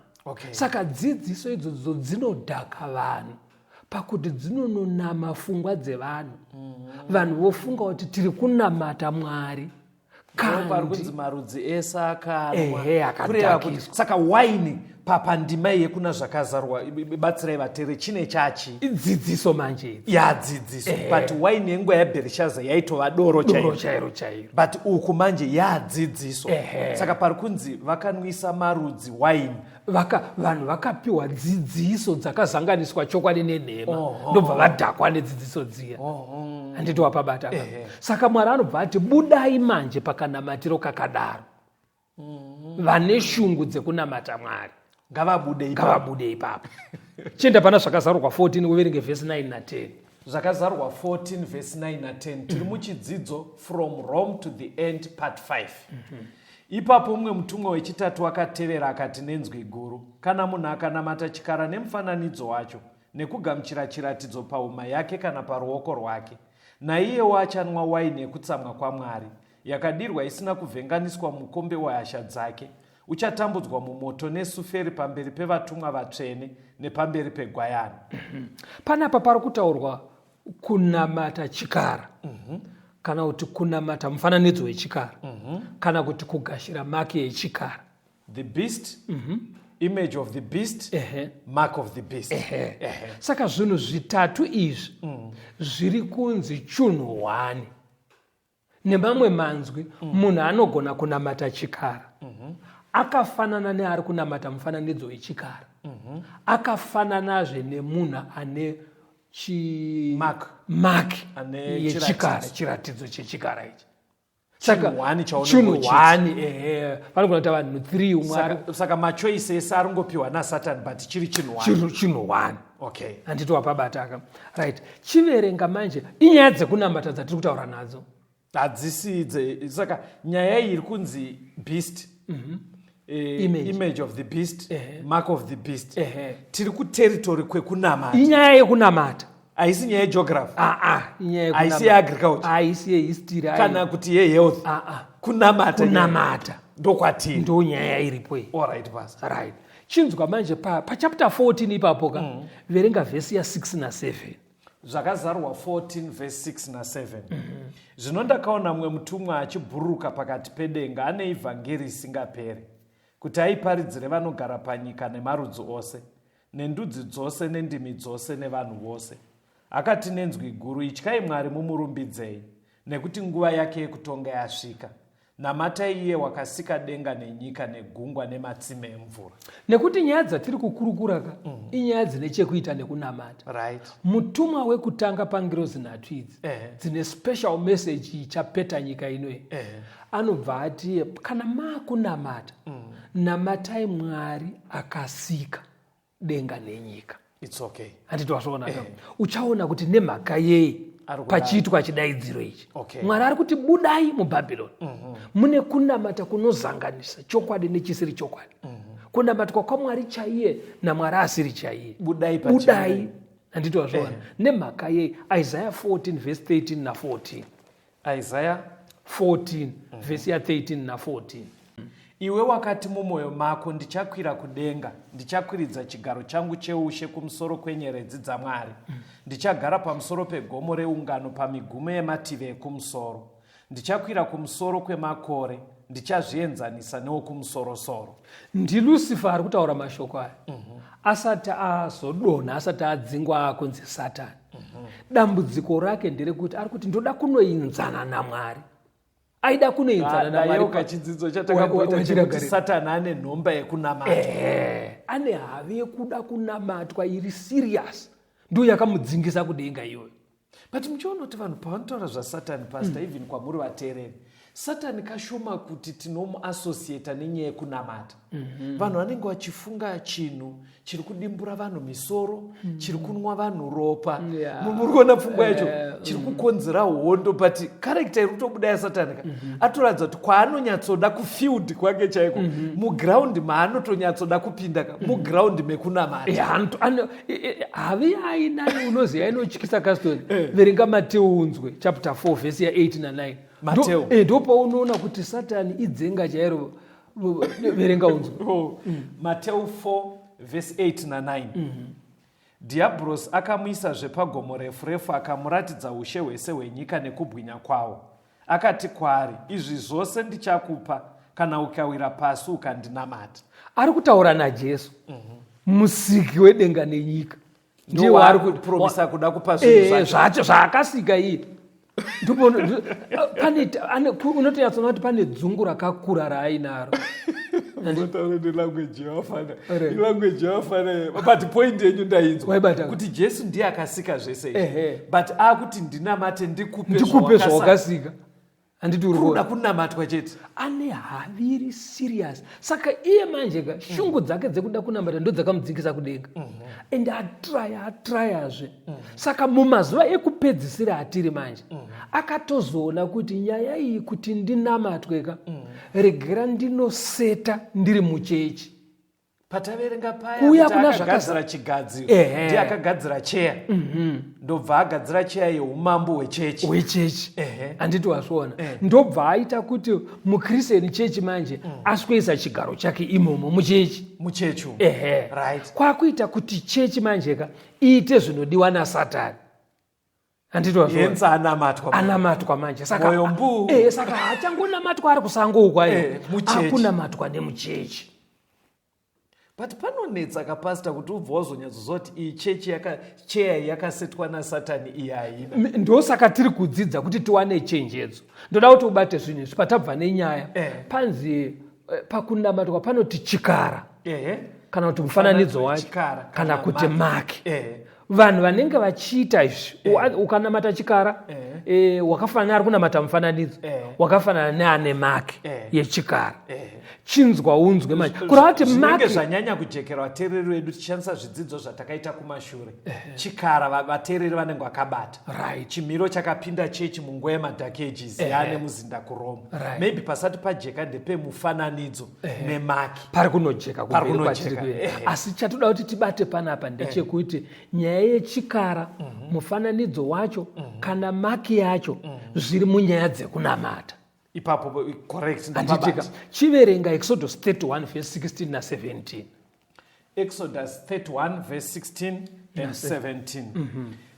Saka dzidziso idzodzo dzinodhaka vanhu pakuti dzinononama pfungwa dzevanhu. Vanhu vofunga kuti tiri kunamata Mwari. Pari kunzi marudzi ese akanwa. Ehe, Kureva kuti akadhakiswa. Saka waini papandima yekuna Zvakazarwa, batsirai vatere, chine chachi? Idzidziso manje idzi. Yadzidziso, but waini yenguva yaBherishaza yaitova doro doro chairo. Chairo chairo. But uku manje yadzidziso. Saka pari kunzi vakanwisa marudzi waini, Vanhu vakapiwa dzidziso dzakazanganiswa chokwadi nenhema, ndobva vadhakwa nedzidziso dziya, handiti wapabata ka? Saka Mwari anobva ati budai manje pakanamatiro kakadaro. Vane shungu dzekunamata Mwari ngavabude ipapo. Ngavabude ipapo. Chienda pana Zvakazarurwa 14, uverenge vhesi 9 na10. Zvakazarurwa 14 vhesi 9 na10. Tiri muchidzidzo From Rome to the End, part 5. Ipapo mumwe mutumwa wechitatu akatevera akati nenzwi guru, kana munhu akanamata chikara nemufananidzo wacho nekugamuchira chiratidzo pahuma yake kana paruoko rwake, naiyewo achanwa waini yekutsamwa kwaMwari, yakadirwa isina kuvhenganiswa mukombe wehasha dzake, uchatambudzwa mumoto nesuferi pamberi pevatumwa vatsvene nepamberi peGwayana. Panapa pari kutaurwa kunamata chikara, kana kuti kunamata mufananidzo wechikara, kana kuti kugashira maki yechikara. The beast, image of the beast, mark of the beast. Saka zvinhu zvitatu izvi zviri kunzi chunhu hwani. Nemamwe manzwi, munhu anogona kunamata chikara akafanana neari kunamata mufananidzo wechikara, akafananazve nemunhu ane chi Mark. mark Ane yechikara, chiratidzo. Chiratidzo chechikara ichi. Chinhu one chaunenge Chinhu uchiita. one, ehe. Panogona kuita vanhu 3, umwe ari Saka machoice ese aringopiwa nasatani, but chiri chinhu one. Chinhu one. Handiti wapabataka? Right, chiverenga manje. Inyaya dzekunamata dzatiri kutaura nadzo. Hadzisi saka nyaya iyi iri kunzi beast, Image. Image of the beast, mark of the beast. Tiri kuterritory kwekunamata. Inyaya yekunamata. Haisi nyaya yegeography. Aa, inyaya Haisi yekunamata. yeagriculture. Haisi yehistory. Kana kuti yehealth. Aa. Kunamata. Kunamata. Ndokwatiri. Ndo nyaya iripo iyi. Alright, pastor. Right, chinzwa manje, pachapter 14 ipapo ka, verenga vhesi ya6 na7. Zvakazarurwa 14 vhesi 6 na7. Zvino ndakaona mumwe mutumwa achibhururuka pakati pedenga ane ivhangeri isingaperi, kuti aiparidzire vanogara panyika, nemarudzi ose, nendudzi dzose, nendimi dzose, nevanhu vose. Akati nenzwi guru, "Ityai Mwari, mumurumbidzei, nekuti nguva yake yekutonga yasvika. Namatai iye wakasika denga nenyika negungwa nematsime emvura." Nekuti nyaya dzatiri kukurukura ka, inyaya dzine chekuita nekunamata. Mutumwa wekutanga pangirozi nhatu idzi dzine special message ichapeta nyika inoyi, anobva ati, kana maakunamata, namatai Mwari akasika denga nenyika. It's okay. Handiti wazviona ka? Uchaona kuti nemhaka yei Ari kudaro. pachiitwa chidaidziro ichi. Mwari ari kuti, budai muBhabhironi. Mune kunamata kunozanganisa chokwadi nechisiri chokwadi, kunamatwa kwaMwari chaiye naMwari asiri chaiye. Budai. Budai. Handiti wazviona? Nemhaka yei? Isaiah 14 vhesi 13 na14. Isaiah 14 vhesi ya13 na14. Iwe wakati mumwoyo mako, "Ndichakwira kudenga, ndichakwiridza chigaro changu cheushe kumusoro kwenyeredzi dzaMwari. Ndichagara pamusoro pegomo reungano pamigumo yemativi ekumusoro. Ndichakwira kumusoro kwemakore, ndichazvienzanisa newokumusorosoro." NdiLucifer ari kutaura mashoko aya asati azodonha, asati adzingwa, akunzi Satani. Dambudziko rake nderekuti ari kuti, ndoda kunoinzana naMwari. Aida kunoinzana naMwari. Ndayeuka chidzidzo chatakamboita chekuti Wachiragarira. Satani ane nhomba yekunamata. Ehe, ane havi yekuda kunamatwa iri serious. Ndo yakamudzingisa kudenga iyoyo. But muchiona kuti vanhu pavanotaura zvasatani, pastor, even kwamuri vateereri, Satani kashoma kuti tinomuassociata nenyaya yekunamata. Vanhu vanenge vachifunga chinhu chiri kudimbura vanhu misoro, chiri kunwa vanhu ropa. Muri kuona pfungwa yacho? Chiri kukonzera hondo. But character iri kutobuda yasatani ka, atoratidza kuti kwaanonyatsoda, kufield kwake chaiko, muground maanotonyatsoda kupinda ka, muground mekunamata. Eh, havi ainayo unoziva inotyisa kastori. Verenga Mateo unzwe, chapter 4 vhesi ya8 na9. Mateo. Ndopaunoona kuti Satani idzenga chairo. Verenga unzwe. Oh. Mateo 4 vhesi 8 na9. Dhiabhurosi akamuisazve pagomo refu refu, akamuratidza ushe hwese hwenyika nekubwinya kwawo. Akati kwaari, "Izvi zvose ndichakupa kana ukawira pasi ukandinamata." Ari kutaura naJesu, musiki wedenga nenyika. Ndiye waari Kupromisa kuda kupa zvinhu zvacho. Zvacho zvaakasika iye. Pane unotonyatsoona kuti pane dzungu rakakura raainaro. Unotaura nelanguage yavafana. Alright. Ilanguage yavafana, but point yenyu ndainzwa. Waibata. Kuti Jesu ndiye akasika zvese izvi, but akuti ndinamate ndikupe ndikupe zvawakasika. Handiti uri Kuda kuona? Kunamatwa chete. Ane haviri serious. Saka iye manje ka, shungu dzake dzekuda kunamata ndo dzakamudzikisa kudenga. And atraya, atrayazve. Saka mumazuva ekupedzisira atiri manje, akatozoona kuti nyaya iyi, kuti ndinamatwe ka, regera ndinoseta ndiri muchechi. Pataverenga paya Kuuya kuti kuna akagadzira chigadziro. Ndiye akagadzira cheya, ndobva agadzira cheya yeumambo hwechechi. Hwechechi. Handiti wazviona? Ndobva aita kuti muChristian chechi manje asweza chigaro chake imomo muchechi. Muchechi umu. Ehe. Kwakuita kuti chechi manje ka iite zvinodiwa naSatani. Handiti wazviona? Hence anamatwa. Anamatwa manje. Saka Moyo mbu. Saka haachangonamatwa ari kusango uko ayo. Muchechi. Akunamatwa nemuchechi. But panonetsa kapastor kuti ubva wazonyatsoziva kuti iyi chechi cheya iyi yakasetwa nasatani, iyi haina. Ndosaka tiri kudzidza kuti tiwane chenjedzo. Ndoda kuti ubate zvinhu izvi patabva nenyaya. Panzi pakunamatwa panoti chikara kana kuti mufananidzo wacho Chikara, kana kuti mark. Mark. Vanhu vanenge vachiita izvi, ukanamata chikara, wakafanana ari kunamata mufananidzo, wakafanana neane maki yechikara. Chinzwa unzwe manje, kureva kuti maki zvanyanya kujekera vateereri vedu tichishandisa zvidzidzo zvatakaita kumashure. Chikara vateereri vanenge vakabata chimiro chakapinda chechi munguva yemadark ages yaane muzinda kuRoma. Maybe pasati pajeka ndepemufananidzo nemaki. Pari kunojeka kumberi kwatiri kuenda. Asi chatoda kuti tibate panapa ndechekuti nyaya yechikara, mufananidzo wacho kana maki yacho zviri munyaya dzekunamata. Ipapo correct. Handitika? Chiverenga Exodus 31 verse 16 na17. Exodus 31 verse 16 and 17.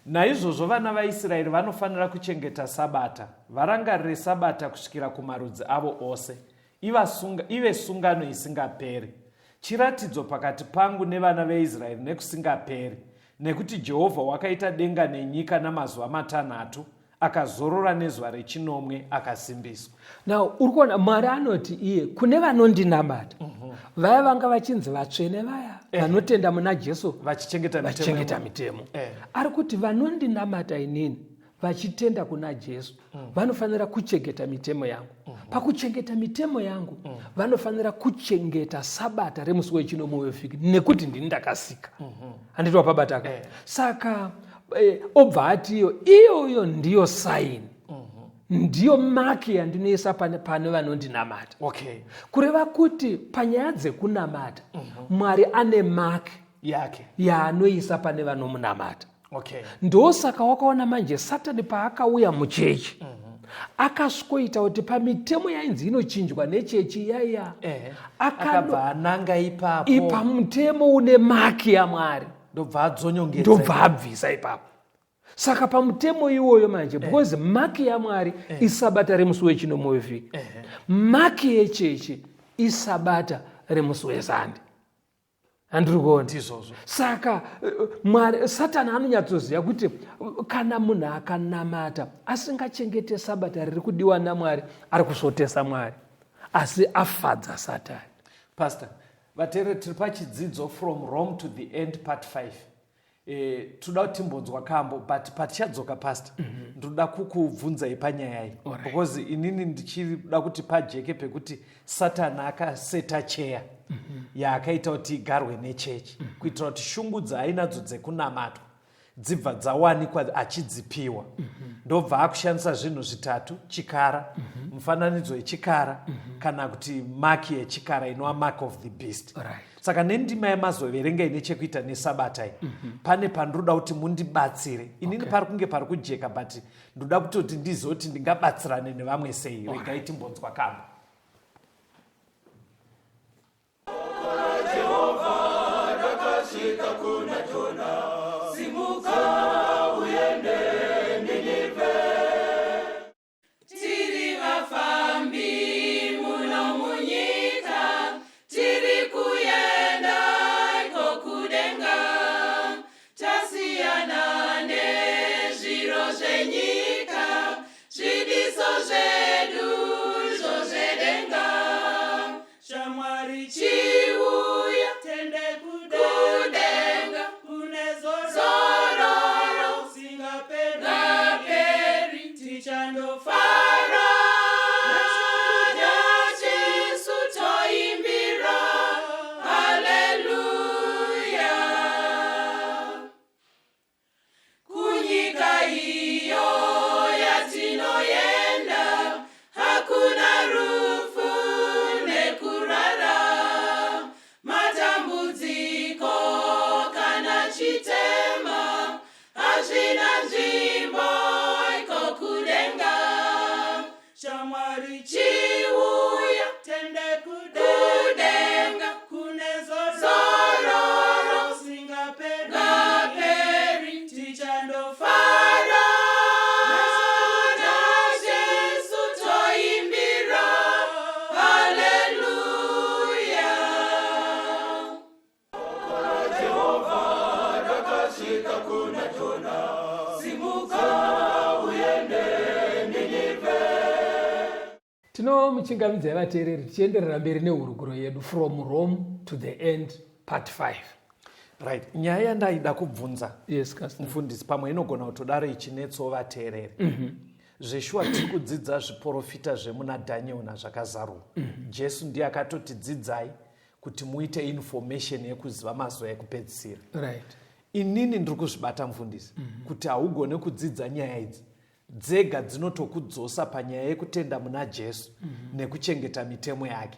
Naizvozvo vana vaIsraeri vanofanira kuchengeta Sabata, varangarire Sabata kusvikira kumarudzi avo ose, ive sungano isingaperi, chiratidzo pakati pangu nevana veIsraeri nekusingaperi, nekuti Jehovha wakaita denga nenyika namazuva 6, akazorora nezuva rechinomwe, akasimbiswa. Now uri kuona Mwari anoti iye kune vanondinamata, vaya vanga vachinzi vatsvene, vaya vanotenda muna Jesu, vachichengeta mitemo. Vachichengeta mitemo. Ari kuti vanondinamata inini vachitenda kuna Jesu vanofanira kuchengeta mitemo yangu. Pakuchengeta mitemo yangu, vanofanira kuchengeta Sabata remusi wechinomwe wevhiki, nekuti ndini ndakasika. Handiti wapabataka? Saka obva ati iyo iyoyo ndiyo sign, ndiyo maki yandinoisa pane vanondinamata. Kureva kuti panyaya dzekunamata, Mwari ane maki yake yaanoisa pane vanomunamata. Ndosaka wakaona manje Satani paakauya muchechi, akasvikoita kuti pamitemo yainzi inochinjwa nechechi yaiya, akabva ananga ipapo. Ipa mutemo une maki yaMwari, ndobva adzonyongedza. Ndobva abvisa ipapo. Saka pamutemo iwoyo manje, because maki yaMwari isabata remusi wechinomwe wevhiki, maki yechechi isabata remusi weSande. Handiri kuona? Ndizvozvo. Saka Mwari, Satani anonyatsoziva kuti kana munhu akanamata asingachengete Sabata riri kudiwa naMwari, ari kusvotesa Mwari, asi afadza Satani. Pastor, vateereri, tiri pachidzidzo From Rome to the End part 5. Toda kuti timbonzwa kambo, but patichadzoka, pastor, ndoda kukubvunzai panyaya iyi, because inini ndichida kuti pajeke pekuti Satani akaseta cheya yaakaita kuti igarwe nechechi, kuitira kuti shungu dzaainadzo dzekunamatwa dzibva dzawanikwa achidzipiwa. Ndobva akushandisa zvinhu zvitatu: chikara, mufananidzo wechikara, kana kuti maki yechikara inova mark of the beast. Saka nendima yamazoverenga ine chekuita nesabata iyi, pane pandiroda kuti mundibatsire inini. Pari kunge pari kujeka, but ndoda kutoti ndizoti ndingabatsirane nevamwe sei. Regai timbonzwa kambo. Jehovha rakasvika kuna Jona: simuka uende Ninivhe. Tiri vafambi muno munyika, tiri kuenda iko kudenga. Tasiyana nezviro zvenyika, zvidiso zvedu zvo zvedenga. Shamwari, chiuya tende kudenga, kune zororo singaperi, tichandofara naJesu, toimbira haleluya. Kunyika iyo yatinoenda hakuna rufu nekurara, matambudziko kana chitema hazvina nzvimbo iko kudenga. Shamwari, chiuya tende kudenga, kune zororo singaperi, tichandofara naJesu, toimbira haleluya. Jehovha rakasvika kuna Jona: simuka uende Ninivhe. Tinomuchingamidzai vateereri, tichienderera mberi nehurukuro yedu From Rome to the End part 5. Right, nyaya yandaida kubvunza, Yes, Castor. mufundisi, pamwe inogona kutodaro ichinetsawo vateereri. Zveshuwa tiri kudzidza zviprofita zvemuna Dhaniel nazvakazarurwa. Jesu ndiye akatoti, "Dzidzai kuti muite information yekuziva mazuva ekupedzisira." Inini ndiri kuzvibata, mufundisi, kuti haugone kudzidza nyaya idzi dzega, dzinotokudzosa panyaya yekutenda muna Jesu nekuchengeta mitemo yake.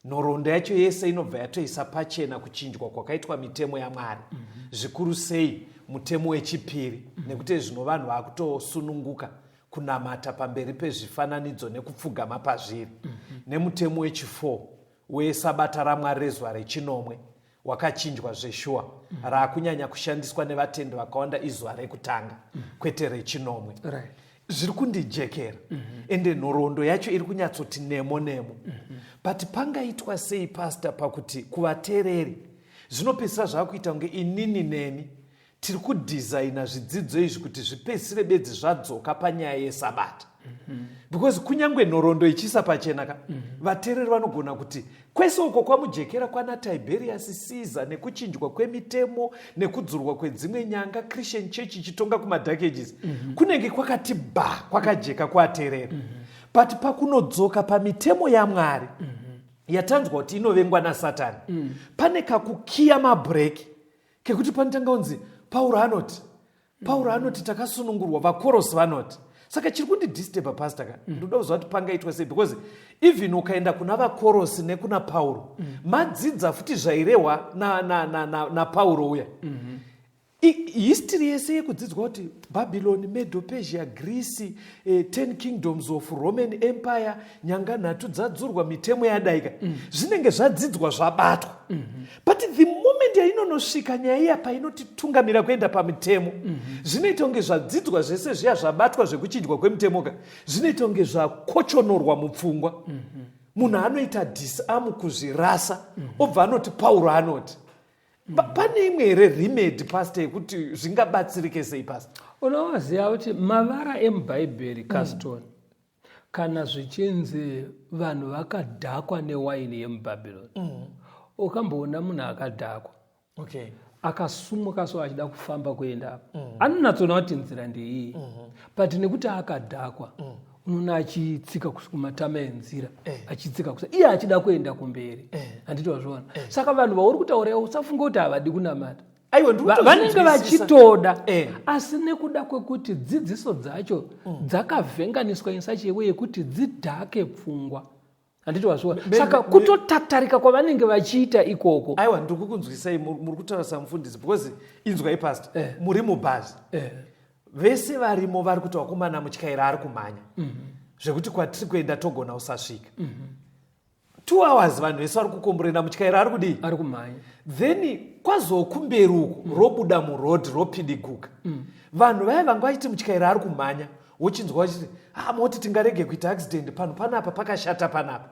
Nhoroondo yacho yese inobva yatoisa pachena kuchinjwa kwakaitwa mitemo yaMwari, zvikuru sei mutemo wechipiri, nekuti zvino vanhu vakutosununguka kunamata pamberi pezvifananidzo nekupfugama pazviri, nemutemo wechi4 wesabata raMwari rezuva rechinomwe wakachinjwa zveshuwa, raakunyanya kushandiswa nevatendi vakawanda izuva rekutanga, kwete rechinomwe. Zviri kundijekera, ende nhoroondo yacho iri kunyatsoti nemo nemo. But pangaitwa sei, pastor, pakuti kuvateereri zvinopedzisira zvaakuita kunge inini neni tiri kudhizaina zvidzidzo izvi kuti zvipedzisire bedzi zvadzoka panyaya yesabata? Because kunyange nhoroondo ichiisa pachena ka, vateereri vanogona kuti kwese uko kwamujekera kwana Tiberius Caesar nekuchinjwa kwemitemo nekudzurwa kwedzimwe nyanga, Christian Church ichitonga kumaDark Ages, kunenge kwakati ba kwakajeka kuateerera. But pakunodzoka pamitemo yaMwari yatanzwa kuti inovengwa naSatani, pane kakukiya mabhureki kekuti panotanga kunzi Pauro anoti, Pauro anoti takasunungurwa, vaKorosi vanoti. Saka chiri kundidisturba, pastor ka, ndoda kuziva kuti pangaitwa sei, because even ukaenda kuna vaKorosi nekuna Pauro, madzidza futi zvairehwa naPauro uya. History yese yekudzidzwa kuti Babylon, Medo Persia, Greece, 10 kingdoms of Roman Empire, nyanga nhatu dzadzurwa, mitemo yadaika, zvinenge zvadzidzwa, zvabatwa. But the moment yainonosvika nyaya iya painotitungamira kuenda pamitemo, zvinoita kunge zvadzidzwa zvese zviya zvabatwa zvekuchinjwa kwemitemo ka, zvinoita kunge zvakochonorwa mupfungwa. Munhu anoita disarm, kuzvirasa, obva anoti Pauro anoti. Pane imwe here remedy, pastor, yekuti zvingabatsirike sei, pastor? Unoziva kuti mavara emubhaibheri, Caston, kana zvichinzi vanhu vakadhakwa newaini yemubhabhironi, ukamboona munhu akadhakwa akasumuka so achida kufamba kuenda apa, anonatsoona kuti nzira ndeiyi, but nekuti akadhakwa, unoona achitsika kumatama enzira, achitsika kusa, iye achida kuenda kumberi. Handiti wazviona? Saka vanhu vauri kutaura, usafunga kuti havadi kunamata. Aiwa, ndiri Vanenge kutozvinzwisisa. vachitoda, asi nekuda kwekuti dzidziso dzacho dzakavhenganiswa in such a way yekuti dzidhake pfungwa, handiti wazviona? Saka kutotatarika kwavanenge vachiita ikoko. Aiwa, ndiri kukunzwisai. Muri kutaura samufundisi, because inzwai, pastor, muri mubhazi, vese varimo vari kuti, "Vakomana, mutyairi ari kumhanya zvekuti kwatiri kuenda togona kusasvika." 2 hours vanhu vese vari kukomborena, mutyairi ari kudii? Ari kumhanya. Then kwazokumberi uku robuda murodhi, ropidiguka. Vanhu vaya vanga vachiti mutyairi ari kumhanya, wochinzwa vachiti, "Ha, moti tingarege kuita accident pano panapa pakashata panapa."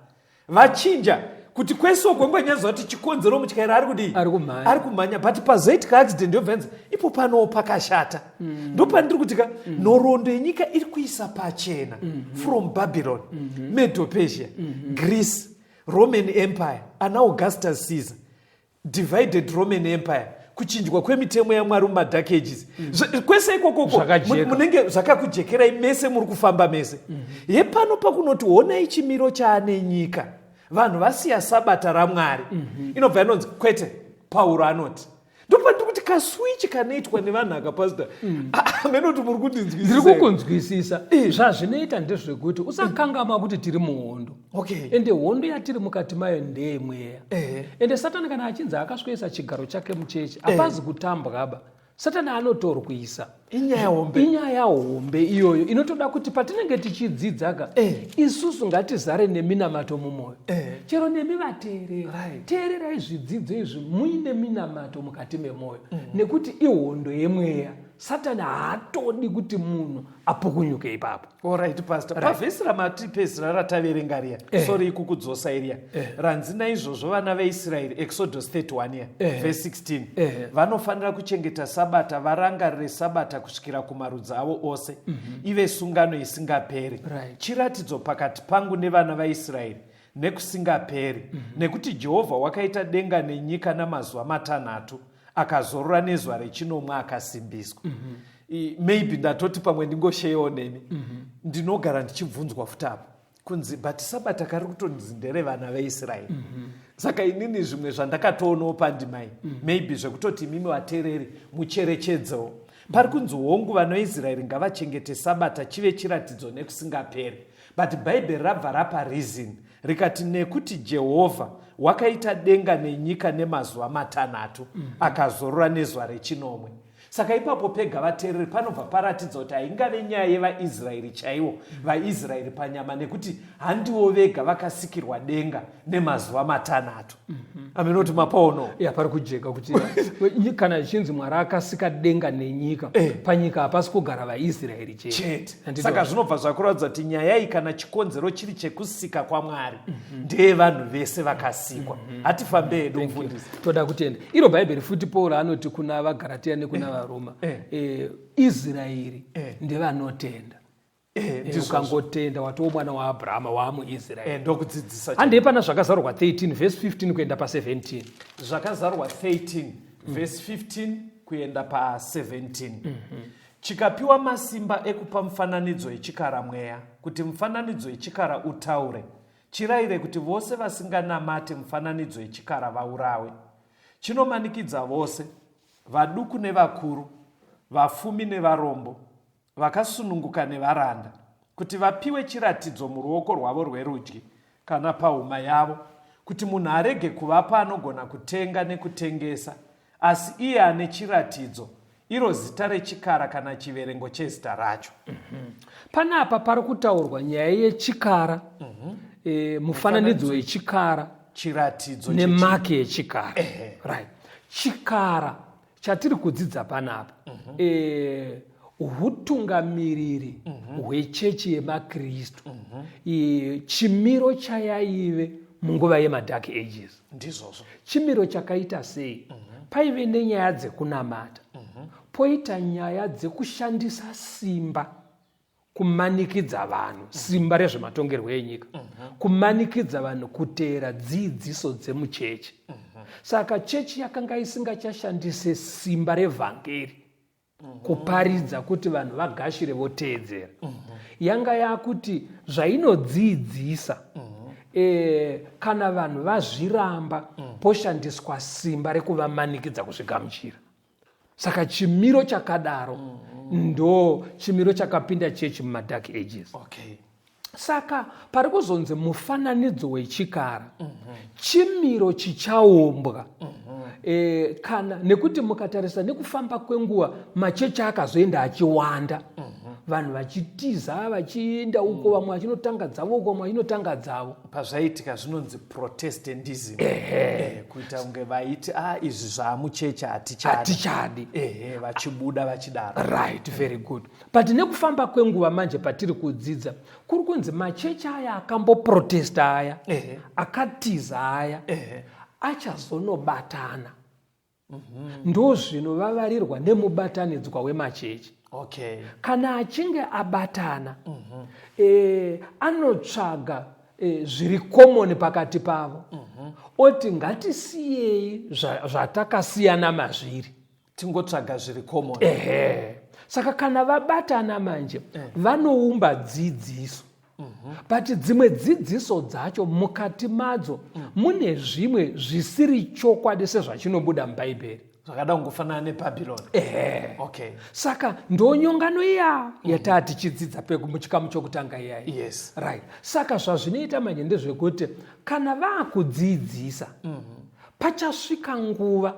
Vachinja kuti kwese uko ngwanyaziva kuti chikonzero mutyairi ari kudii? Ari kumhanya. Ari kumhanya. But pazoitika accident, yobva ipo panowo pakashata. Ndopandiri kuti ka, nhoroondo yenyika iri kuisa pachena from Babylon, Medo Persia, Greece, Roman Empire, ana Augustus Caesar, divided Roman Empire, kuchinjwa kwemitemo yaMwari mumaDark Ages. Kwese ikokoko Zvakajeka. Munenge zvakakujekerai mese muri kufamba mese. Yepano pakunoti honai chimiro chaane nyika, vanhu vasiya sabata raMwari, inobva yanonzi kwete, Pauro anoti. Ndopandiri kuti kaswitch kanoitwa nevanhu aka, pastor, amenoti muri kundinzwisisa. Ndiri kukunzwisisa. Zvazvinoita ndezvekuti usakangama kuti tiri muhondo. Ende hondo yatiri mukati mayo ndeyemweya. Ende Satani kana achinzi akaswesa chigaro chake muchechi, hapazi kutambwaba. Satani anotorwisa. Inyaya hombe. Inyaya hombe iyoyo inotoda kuti patinenge tichidzidza ka, isusu ngatizare neminamato mumwoyo. Chero nemi vateereri, teererai zvidzidzo izvi muine minamato mukati memwoyo, nekuti ihondo yemweya. Satani haatodi kuti munhu apukunyuke ipapo. Alright, pastor, pavhesi ramatipedzisira rataverenga riya, sorry kukudzosa iriya, ranzi, "Naizvozvo vana veIsraeri," Exodus 31 ya, verse 16, "vanofanira kuchengeta sabata, varangarire sabata kusvikira kumarudzi avo ose, ive sungano isingaperi, chiratidzo pakati pangu nevana vaIsraeri nekusingaperi, nekuti Jehovha wakaita denga nenyika namazuva 6." Akazorora nezuva rechinomwe akasimbiswa. Maybe ndatoti pamwe ndingosheyawo nemi. Ndinogara ndichibvunzwa futi apo kunzi, but Sabata kari kutonzi nderevana veIsraeri. Saka inini zvimwe zvandakatoonawo pandimai, maybe zvekutoti imimi vateereri mucherechedzewo, pari kunzi, hongu, vanoIsraeri ngavachengete Sabata chive chiratidzo nekusingaperi, but Bhaibheri rabva rapa reason rikati nekuti Jehovha wakaita denga nenyika nemazuva 6, akazorora nezuva rechinomwe. Saka ipapo pega, vateereri, panobva paratidza kuti haingave nyaya yevaIsraeri chaivo, vaIsraeri panyama, nekuti handivo vega vakasikirwa denga nemazuva 6. Aminoti mapaono? Ya, pari kujeka kuti kana zvichinzi Mwari akasika denga nenyika, panyika hapasi kugara vaIsraeri chete. Chete. Saka zvinobva zvakuratidza kuti nyaya iyi, kana chikonzero chiri chekusika kwaMwari, ndeyevanhu vese vakasikwa. Hatifambe hedu, mufundisi. Toda kutenda iro Bhaibheri futi. Paul anoti kuna vaGaratiya nekuna vaRoma, Israeri ndevanotenda. Ukangotenda watova mwana waAbrahama, waamuIsraeri. Ndokudzidzisa. Handei pana Zvakazarurwa 13 vhesi 15 kuenda pa17. Zvakazarurwa 13 vhesi 15 kuenda pa17. Chikapiwa masimba ekupa mufananidzo echikara mweya, kuti mufananidzo echikara utaure, chirayire kuti vose vasinganamate mufananidzo echikara vaurawe. Chinomanikidza vose, vaduku nevakuru, vafumi nevarombo, vakasununguka nevaranda, kuti vapiwe chiratidzo muruoko rwavo rwerudyi kana pahuma yavo, kuti munhu arege kuvapa anogona kutenga nekutengesa, asi iye ane chiratidzo, iro zita rechikara kana chiverengo chezita racho. Panapa pari kutaurwa nyaya yechikara, mufananidzo wechikara, chiratidzo. Nemaki yechikara, right? Chikara chatiri kudzidza panapa, hutungamiriri hwechechi yemaKristu, chimiro chayaive munguva yemaDark Ages. Ndizvozvo. Chimiro chakaita sei? Paive nenyaya dzekunamata, poita nyaya dzekushandisa simba kumanikidza vanhu, simba rezvematongerwo enyika, kumanikidza vanhu kuteera dzidziso dzemuchechi. Saka chechi yakanga isingachashandise simba revhangeri kuparidza kuti vanhu vagashire voteedzera. Yanga yakuti zvainodzidzisa, kana vanhu vazviramba, poshandiswa simba rekuvamanikidza kuzvigamuchira. Saka chimiro chakadaro ndo chimiro chakapinda chechi mumaDark Ages. Saka pari kuzonzi mufananidzo wechikara chimiro chichaumbwa. Kana nekuti mukatarisa nekufamba kwenguva, machechi akazoenda achiwanda, vanhu vachitiza vachienda uko, vamwe vachinotanga dzavo uko, vamwe vachinotanga dzavo. Pazvaitika zvinonzi Protestantism, kuita kunge vaiti, a izvi zvaamuchechi hatichadi. Hatichadi. Ehe, vachibuda vachidaro. Right, very good. But nekufamba kwenguva manje, patiri kudzidza kuri kunzi machechi aya akamboprotesta aya, akatiza aya, achazonobatana. Ndo zvinovavarirwa nemubatanidzwa wemachechi. Kana achinge abatana, anotsvaga zviri common pakati pavo, oti ngatisiyei zvatakasiyana mazviri, tingotsvaga zviri common. Ehe. Saka kana vabatana manje, vanoumba dzidziso, but dzimwe dzidziso dzacho mukati madzo mune zvimwe zvisiri chokwadi sezvachinobuda muBhaibheri. Zvakada kungofanana neBhabhironi. Ehe. Saka ndonyongano iya yataa tichidzidza muchikamu chokutanga iyai. Right, saka zvazvinoita manje ndezvekuti kana vaakudzidzisa, pachasvika nguva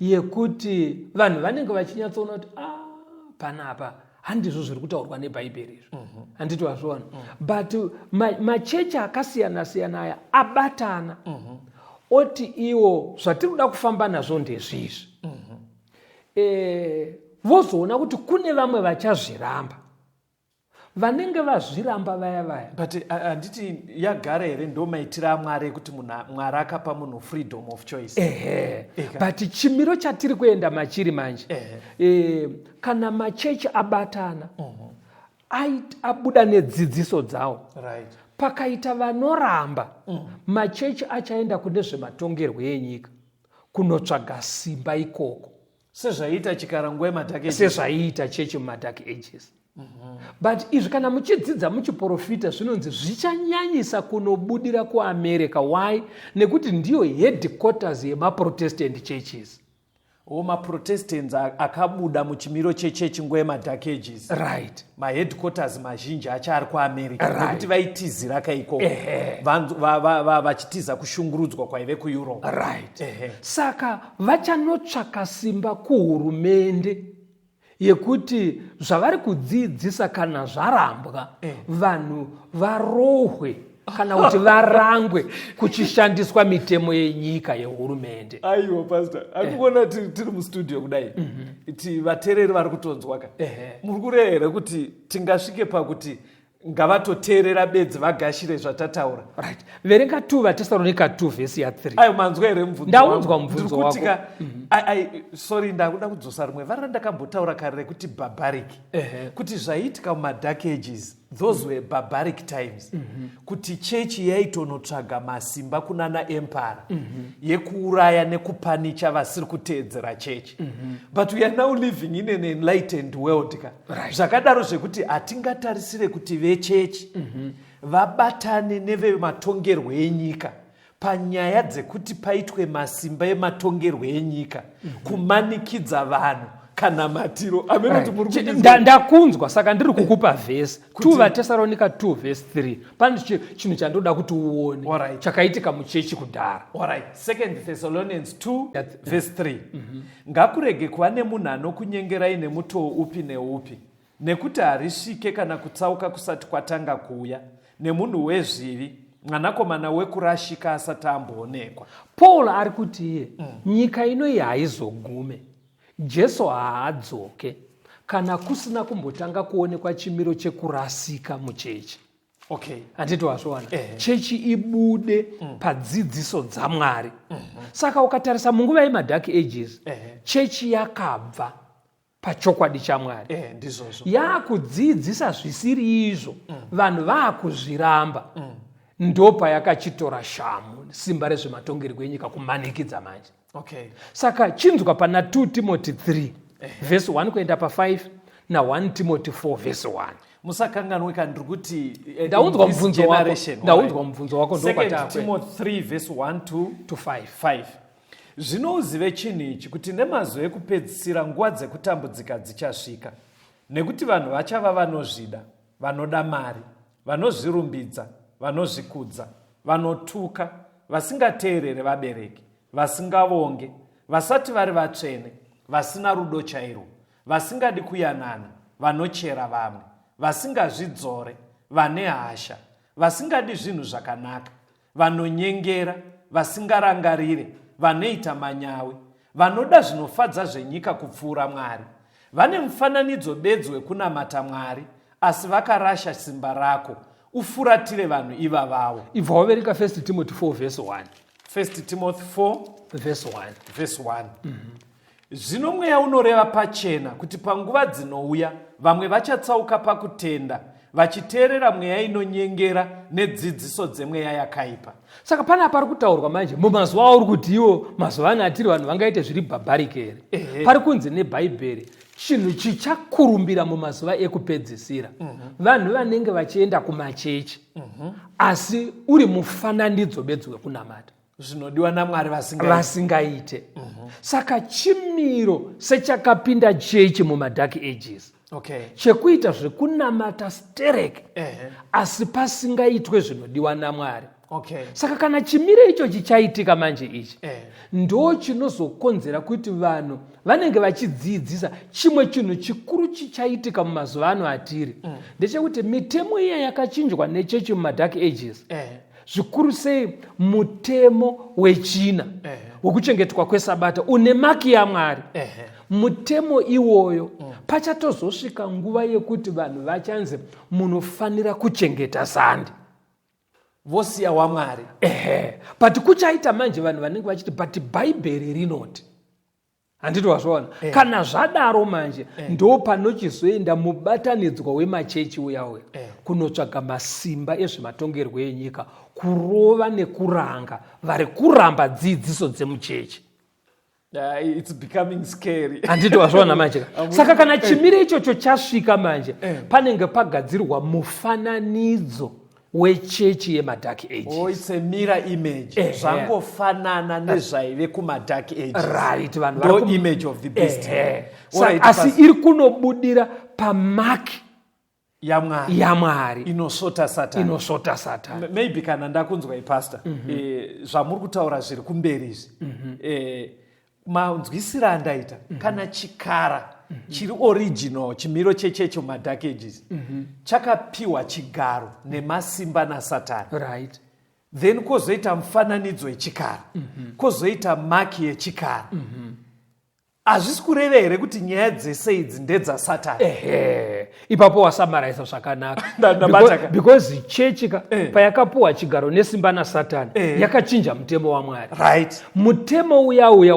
yekuti vanhu vanenge vachinyatsoona kuti, a panapa handizvo zviri kutaurwa neBhaibheri izvo, handiti wazviona? But machechi akasiyana siyana aya abatana, oti iwo zvatiri kuda kufamba nazvo ndezvizvi. Vozoona kuti kune vamwe vachazviramba. Vanenge vazviramba vaya vaya, But handiti yagara here ndo maitiro aMwari ekuti munhu Mwari akapa munhu freedom of choice? Ehe. But chimiro chatiri kuenda machiri manje, kana machechi abatana, abuda nedzidziso dzawo, pakaita vanoramba, machechi achaenda kune zvematongerwo enyika kunotsvaga simba ikoko. Sezvaiita chikara nguva yemadark ages. Sezvaiita chechi mumadark ages. But izvi kana muchidzidza muchiprofita zvinonzi zvichanyanyisa kunobudira kuAmerica. Why? Nekuti ndiyo headquarters yemaprotestant churches. O, maprotestants akabuda muchimiro chechechi nguva yemadark ages. Maheadquarters mazhinji acho ari kuAmerica. Nekuti vaitizira kaikoko. Vachitiza kushungurudzwa kwaive kuEurope. Saka vachanotsvaka simba kuhurumende yekuti zvavari kudzidzisa kana zvarambwa, vanhu varohwe kana kuti varangwe kuchishandiswa mitemo yenyika yehurumende. Aiwa pastor, andikuona tiri mustudio kudai, ti vateereri vari kutonzwa ka. Muri kureva here kuti tingasvike pakuti ngavatoteerera bedzi vagashire zvatataura? Right, verenga 2 vaTesaronika 2 vhesi ya3. Ayo, manzwa here mubvunzo Ndaunzwa wangu? mubvunzo Ndiri kuti wako. ka, sorry, ndakuda kudzosa rimwe vara randakambotaura kare rekuti barbaric, kuti zvaiitika mumadark ages, those were barbaric times, kuti chechi yaitonotsvaga masimba kunana emperor yekuuraya nekupanicha vasiri kuteedzera chechi. But we are now living in an enlightened world ka. Zvakadaro zvekuti hatingatarisire kuti vechechi vabatane nevematongerwo enyika panyaya dzekuti paitwe masimba ematongerwo enyika kumanikidza vanhu kana matiro amene kuti muri kundinzwa. Ndakunzwa, saka ndiri kukupa vhesi 2 vaTesaronika 2 vhesi 3. Pane chinhu chandoda kuti uone chakaitika muchechi kudhara. Alright. Second Thessalonians 2 verse 3. Ngakurege kuva nemunhu anokunyengerai nemutoo upi neupi, nekuti harisvike kana kutsauka kusati kwatanga kuuya, nemunhu wezvivi, mwanakomana wekurashika asati amboonekwa. Paul ari kuti iye, nyika ino iyi haizogume, Jesu haadzoke kana kusina kumbotanga kuonekwa chimiro chekurasika muchechi. Handiti wazviwana? Chechi ibude padzidziso dzaMwari. Saka ukatarisa munguva yemadark ages, chechi yakabva pachokwadi chaMwari. Ndizvozvo. Yakudzidzisa zvisiri izvo, vanhu vaakuzviramba, ndopayakachitora shamu, simba rezvematongerwo enyika kumanikidza manje. Saka chinzwa pana 2 Timothy 3 vhesi 1 kuenda pa5 na1 Timothy 4 vhesi 1. Musakanganwe ka, ndiri kuti Ndaunzwa in this mubvunzo wako. generation, Ndaunzwa alright. mubvunzo wako. Second Ndokwatakwe. Timothy 3 verse 1 to to 5. 5. Zvino uzive chinhu ichi, kuti nemazuva ekupedzisira nguva dzekutambudzika dzichasvika, nekuti vanhu vachava vanozvida, vanoda mari, vanozvirumbidza, vanozvikudza, vanotuka, vasingateerere vabereki, vasingavonge, vasati vari vatsvene, vasina rudo chairwo, vasingadi kuyanana, vanochera vamwe, vasingazvidzore, vane hasha, vasingadi zvinhu zvakanaka, vanonyengera, vasingarangarire, vanoita manyawi, vanoda zvinofadza zvenyika kupfuura Mwari, vane mufananidzo bedzi wekunamata Mwari, asi vakarasha simba rako. Ufuratire vanhu ivavawo. Ibva waverenga 1 Timothy 4 vhesi 1. 1 Timothy 4 vhesi 1. Vhesi 1. Zvino mweya unoreva pachena kuti panguva dzinouya vamwe vachatsauka pakutenda, vachiteerera mweya inonyengera nedzidziso dzemweya yakaipa. Saka pana pari kutaurwa manje mumazuva auri kuti iwo mazuva ano atiri vanhu vangaite zviri barbaric here? Pari kunzi nebhaibheri chinhu chichakurumbira mumazuva ekupedzisira, vanhu vanenge vachienda kumachechi, asi uri mufananidzo bedzi wekunamata. Zvinodiwa naMwari vasinga Vasingaite. Saka chimiro sechakapinda chechi mumadark ages, chekuita zvekunamata sterek, asi pasingaitwe zvinodiwa naMwari. Saka kana chimiro icho chichaitika manje ichi, ndo chinozokonzera kuti vanhu vanenge vachidzidzisa chimwe chinhu chikuru chichaitika mumazuva ano atiri, ndechekuti mitemo iya yakachinjwa nechechi mumadark ages, zvikuru sei mutemo wechina wekuchengetwa kwesabata une maki yaMwari, mutemo iwoyo, pachatozosvika nguva yekuti vanhu vachanzi munofanira kuchengeta Sunday. Vosiya waMwari. Ehe, but kuchaita manje vanhu vanenge vachiti, but bhaibheri rinoti. Handiti wazviona? Kana zvadaro manje, ndo panochizoenda mubatanidzwa wemachechi uya uya kunotsvaga masimba ezvematongerwo enyika kurova nekuranga vari kuramba dzidziso dzemuchechi. It's becoming scary. Handiti wazviona manje ka? Saka kana chimiro ichocho chasvika manje, panenge pagadzirwa mufananidzo wechechi yemadark ages. Oh, it's a mirror image. Zvangofanana nezvaive kumadark ages. Right, vanhu ndo image of the beast. Alright, asi iri kunobudira pamark yaMwari. YaMwari. Inosvota Satani. Inosvota Satani. Maybe kana ndakunzwa, ipastor, zvamuri kutaura zviri kumberi izvi, manzwisiro andaita, kana chikara chiri original, chimiro chechecho madark ages, chakapiwa chigaro nemasimba naSatani, then kwozoita mufananidzo wechikara, kwozoita mark yechikara, hazvisi kureva here kuti nyaya dzese idzi ndedzasatani? Ehe, ipapo wasamaraisa zvakanaka. Ndabata ka. Because chechi ka, payakapuwa chigaro nesimba naSatani, yakachinja mutemo waMwari. Mutemo uya uya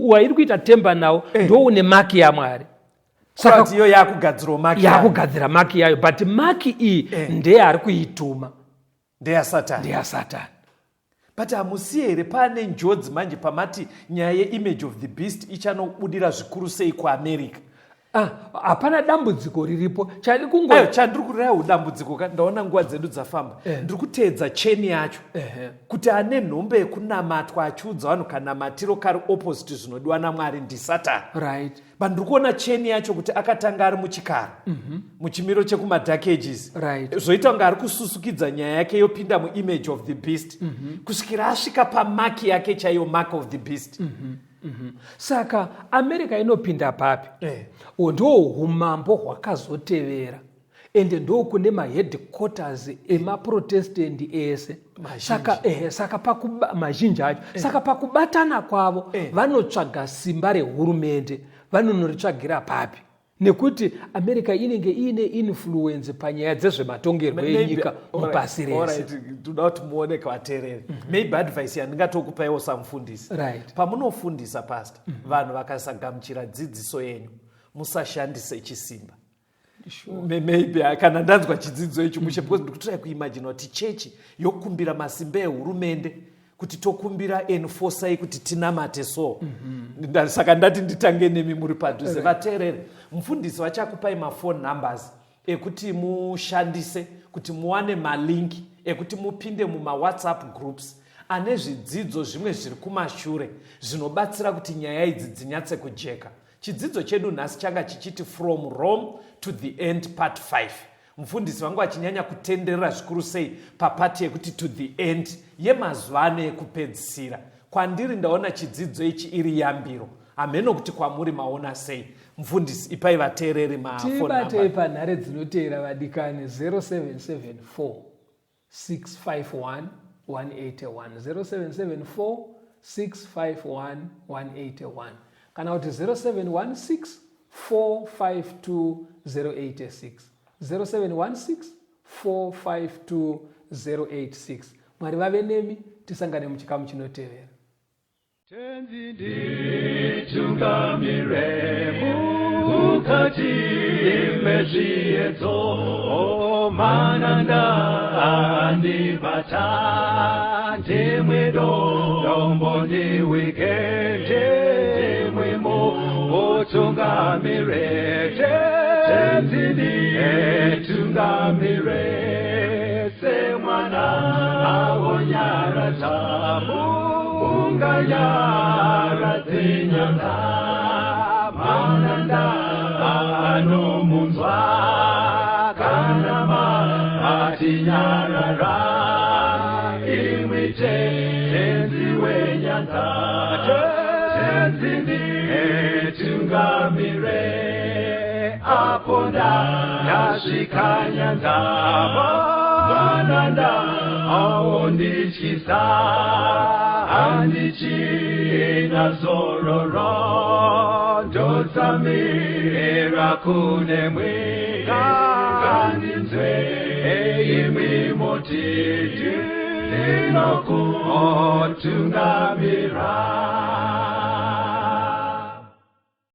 wairi kuita temba nawo ndo une mark yaMwari. Saka iyo yakugadzirawo mark yayo. Yakugadzira mark yayo, but mark iyi ndeyaari kuituma. Ndeyasatani. Ndeyasatani. But hamusi here paane njodzi manje pamati nyaya yeimage of the beast ichanobudira zvikuru sei kuAmerica? Ah, hapana dambudziko riripo chari kungo Ayo, chandiri kureva udambudziko ka, ndaona nguva dzedu dzafamba. Ndiri kuteedza chain yacho kuti ane nhombe yekunamatwa achiudza vanhu kanamatiro kari opposite zvinodiwa naMwari ndiSatani. But ndiri kuona chain yacho kuti akatanga ari muchikara, muchimiro chekumadark ages. Zvoita kunge ari kususukidza nyaya yake, yopinda muimage of the beast, kusvikira asvika pamark yake chaiyo, mark of the beast. Saka America inopinda papi? Ndo umambo hwakazotevera, ende ndo kune maheadquarters emaProtestant ese. Mazhinji. Saka, saka mazhinji acho, saka pakubatana kwavo vanotsvaga simba rehurumende. Vanonoritsvagira papi? Nekuti America inenge iine influence panyaya dzezvematongerwo enyika mupasi rese. Alright, toda kuti muone vateereri, maybe advice yandingatokupaiwo samufundisi, pamunofundisa, pastor, vanhu vakasagamuchira dzidziso yenyu, musashandise chisimba. Maybe kana ndanzwa chidzidzo ichi mushe, because ndikutry kuimagina kuti chechi yokumbira masimba ehurumende kuti tokumbira enforcai kuti tinamate. So saka ndati nditange nemi muri padhuze. Vateerere, mufundisi vachakupai maphone numbers ekuti mushandise kuti muwane malink ekuti mupinde mumawhatsapp groups ane zvidzidzo zvimwe zviri kumashure zvinobatsira kuti nyaya idzi dzinyatse kujeka. Chidzidzo chedu nhasi changa chichiti From Rome to the End, part 5. Mufundisi vangu vachinyanya kutenderera zvikuru sei papart yekuti to the end yemazuva ano ekupedzisira. Kwandiri ndaona chidzidzo ichi iri yambiro. Hameno kuti kwamuri maona sei. Mufundisi, ipai vateereri maphone Tibatei number. Panhare dzinotevera, vadikani: 0774 651 181, 0774 651 181, kana kuti 0716 452 086, 0716 452 086. Mwari vave nemi, tisangane muchikamu chinotevera. Tenzi nditungamire mukati mezviedzo, mananda andibata, ndimwe dombo ndiwike, ndimwimo utungamire. Tenzi nditungamire semwana awonyaradza, unganyaradze nyanga, mananda anomunzwa kana matinyarara. Imwi Tenzi wenyanza, Tenzi nditungamire apo ndasvika nyanza, mananda aondityisa, handichina zororo, ndotsamira kunemwe, ngandinzwe imwi moti ndinokutungamira.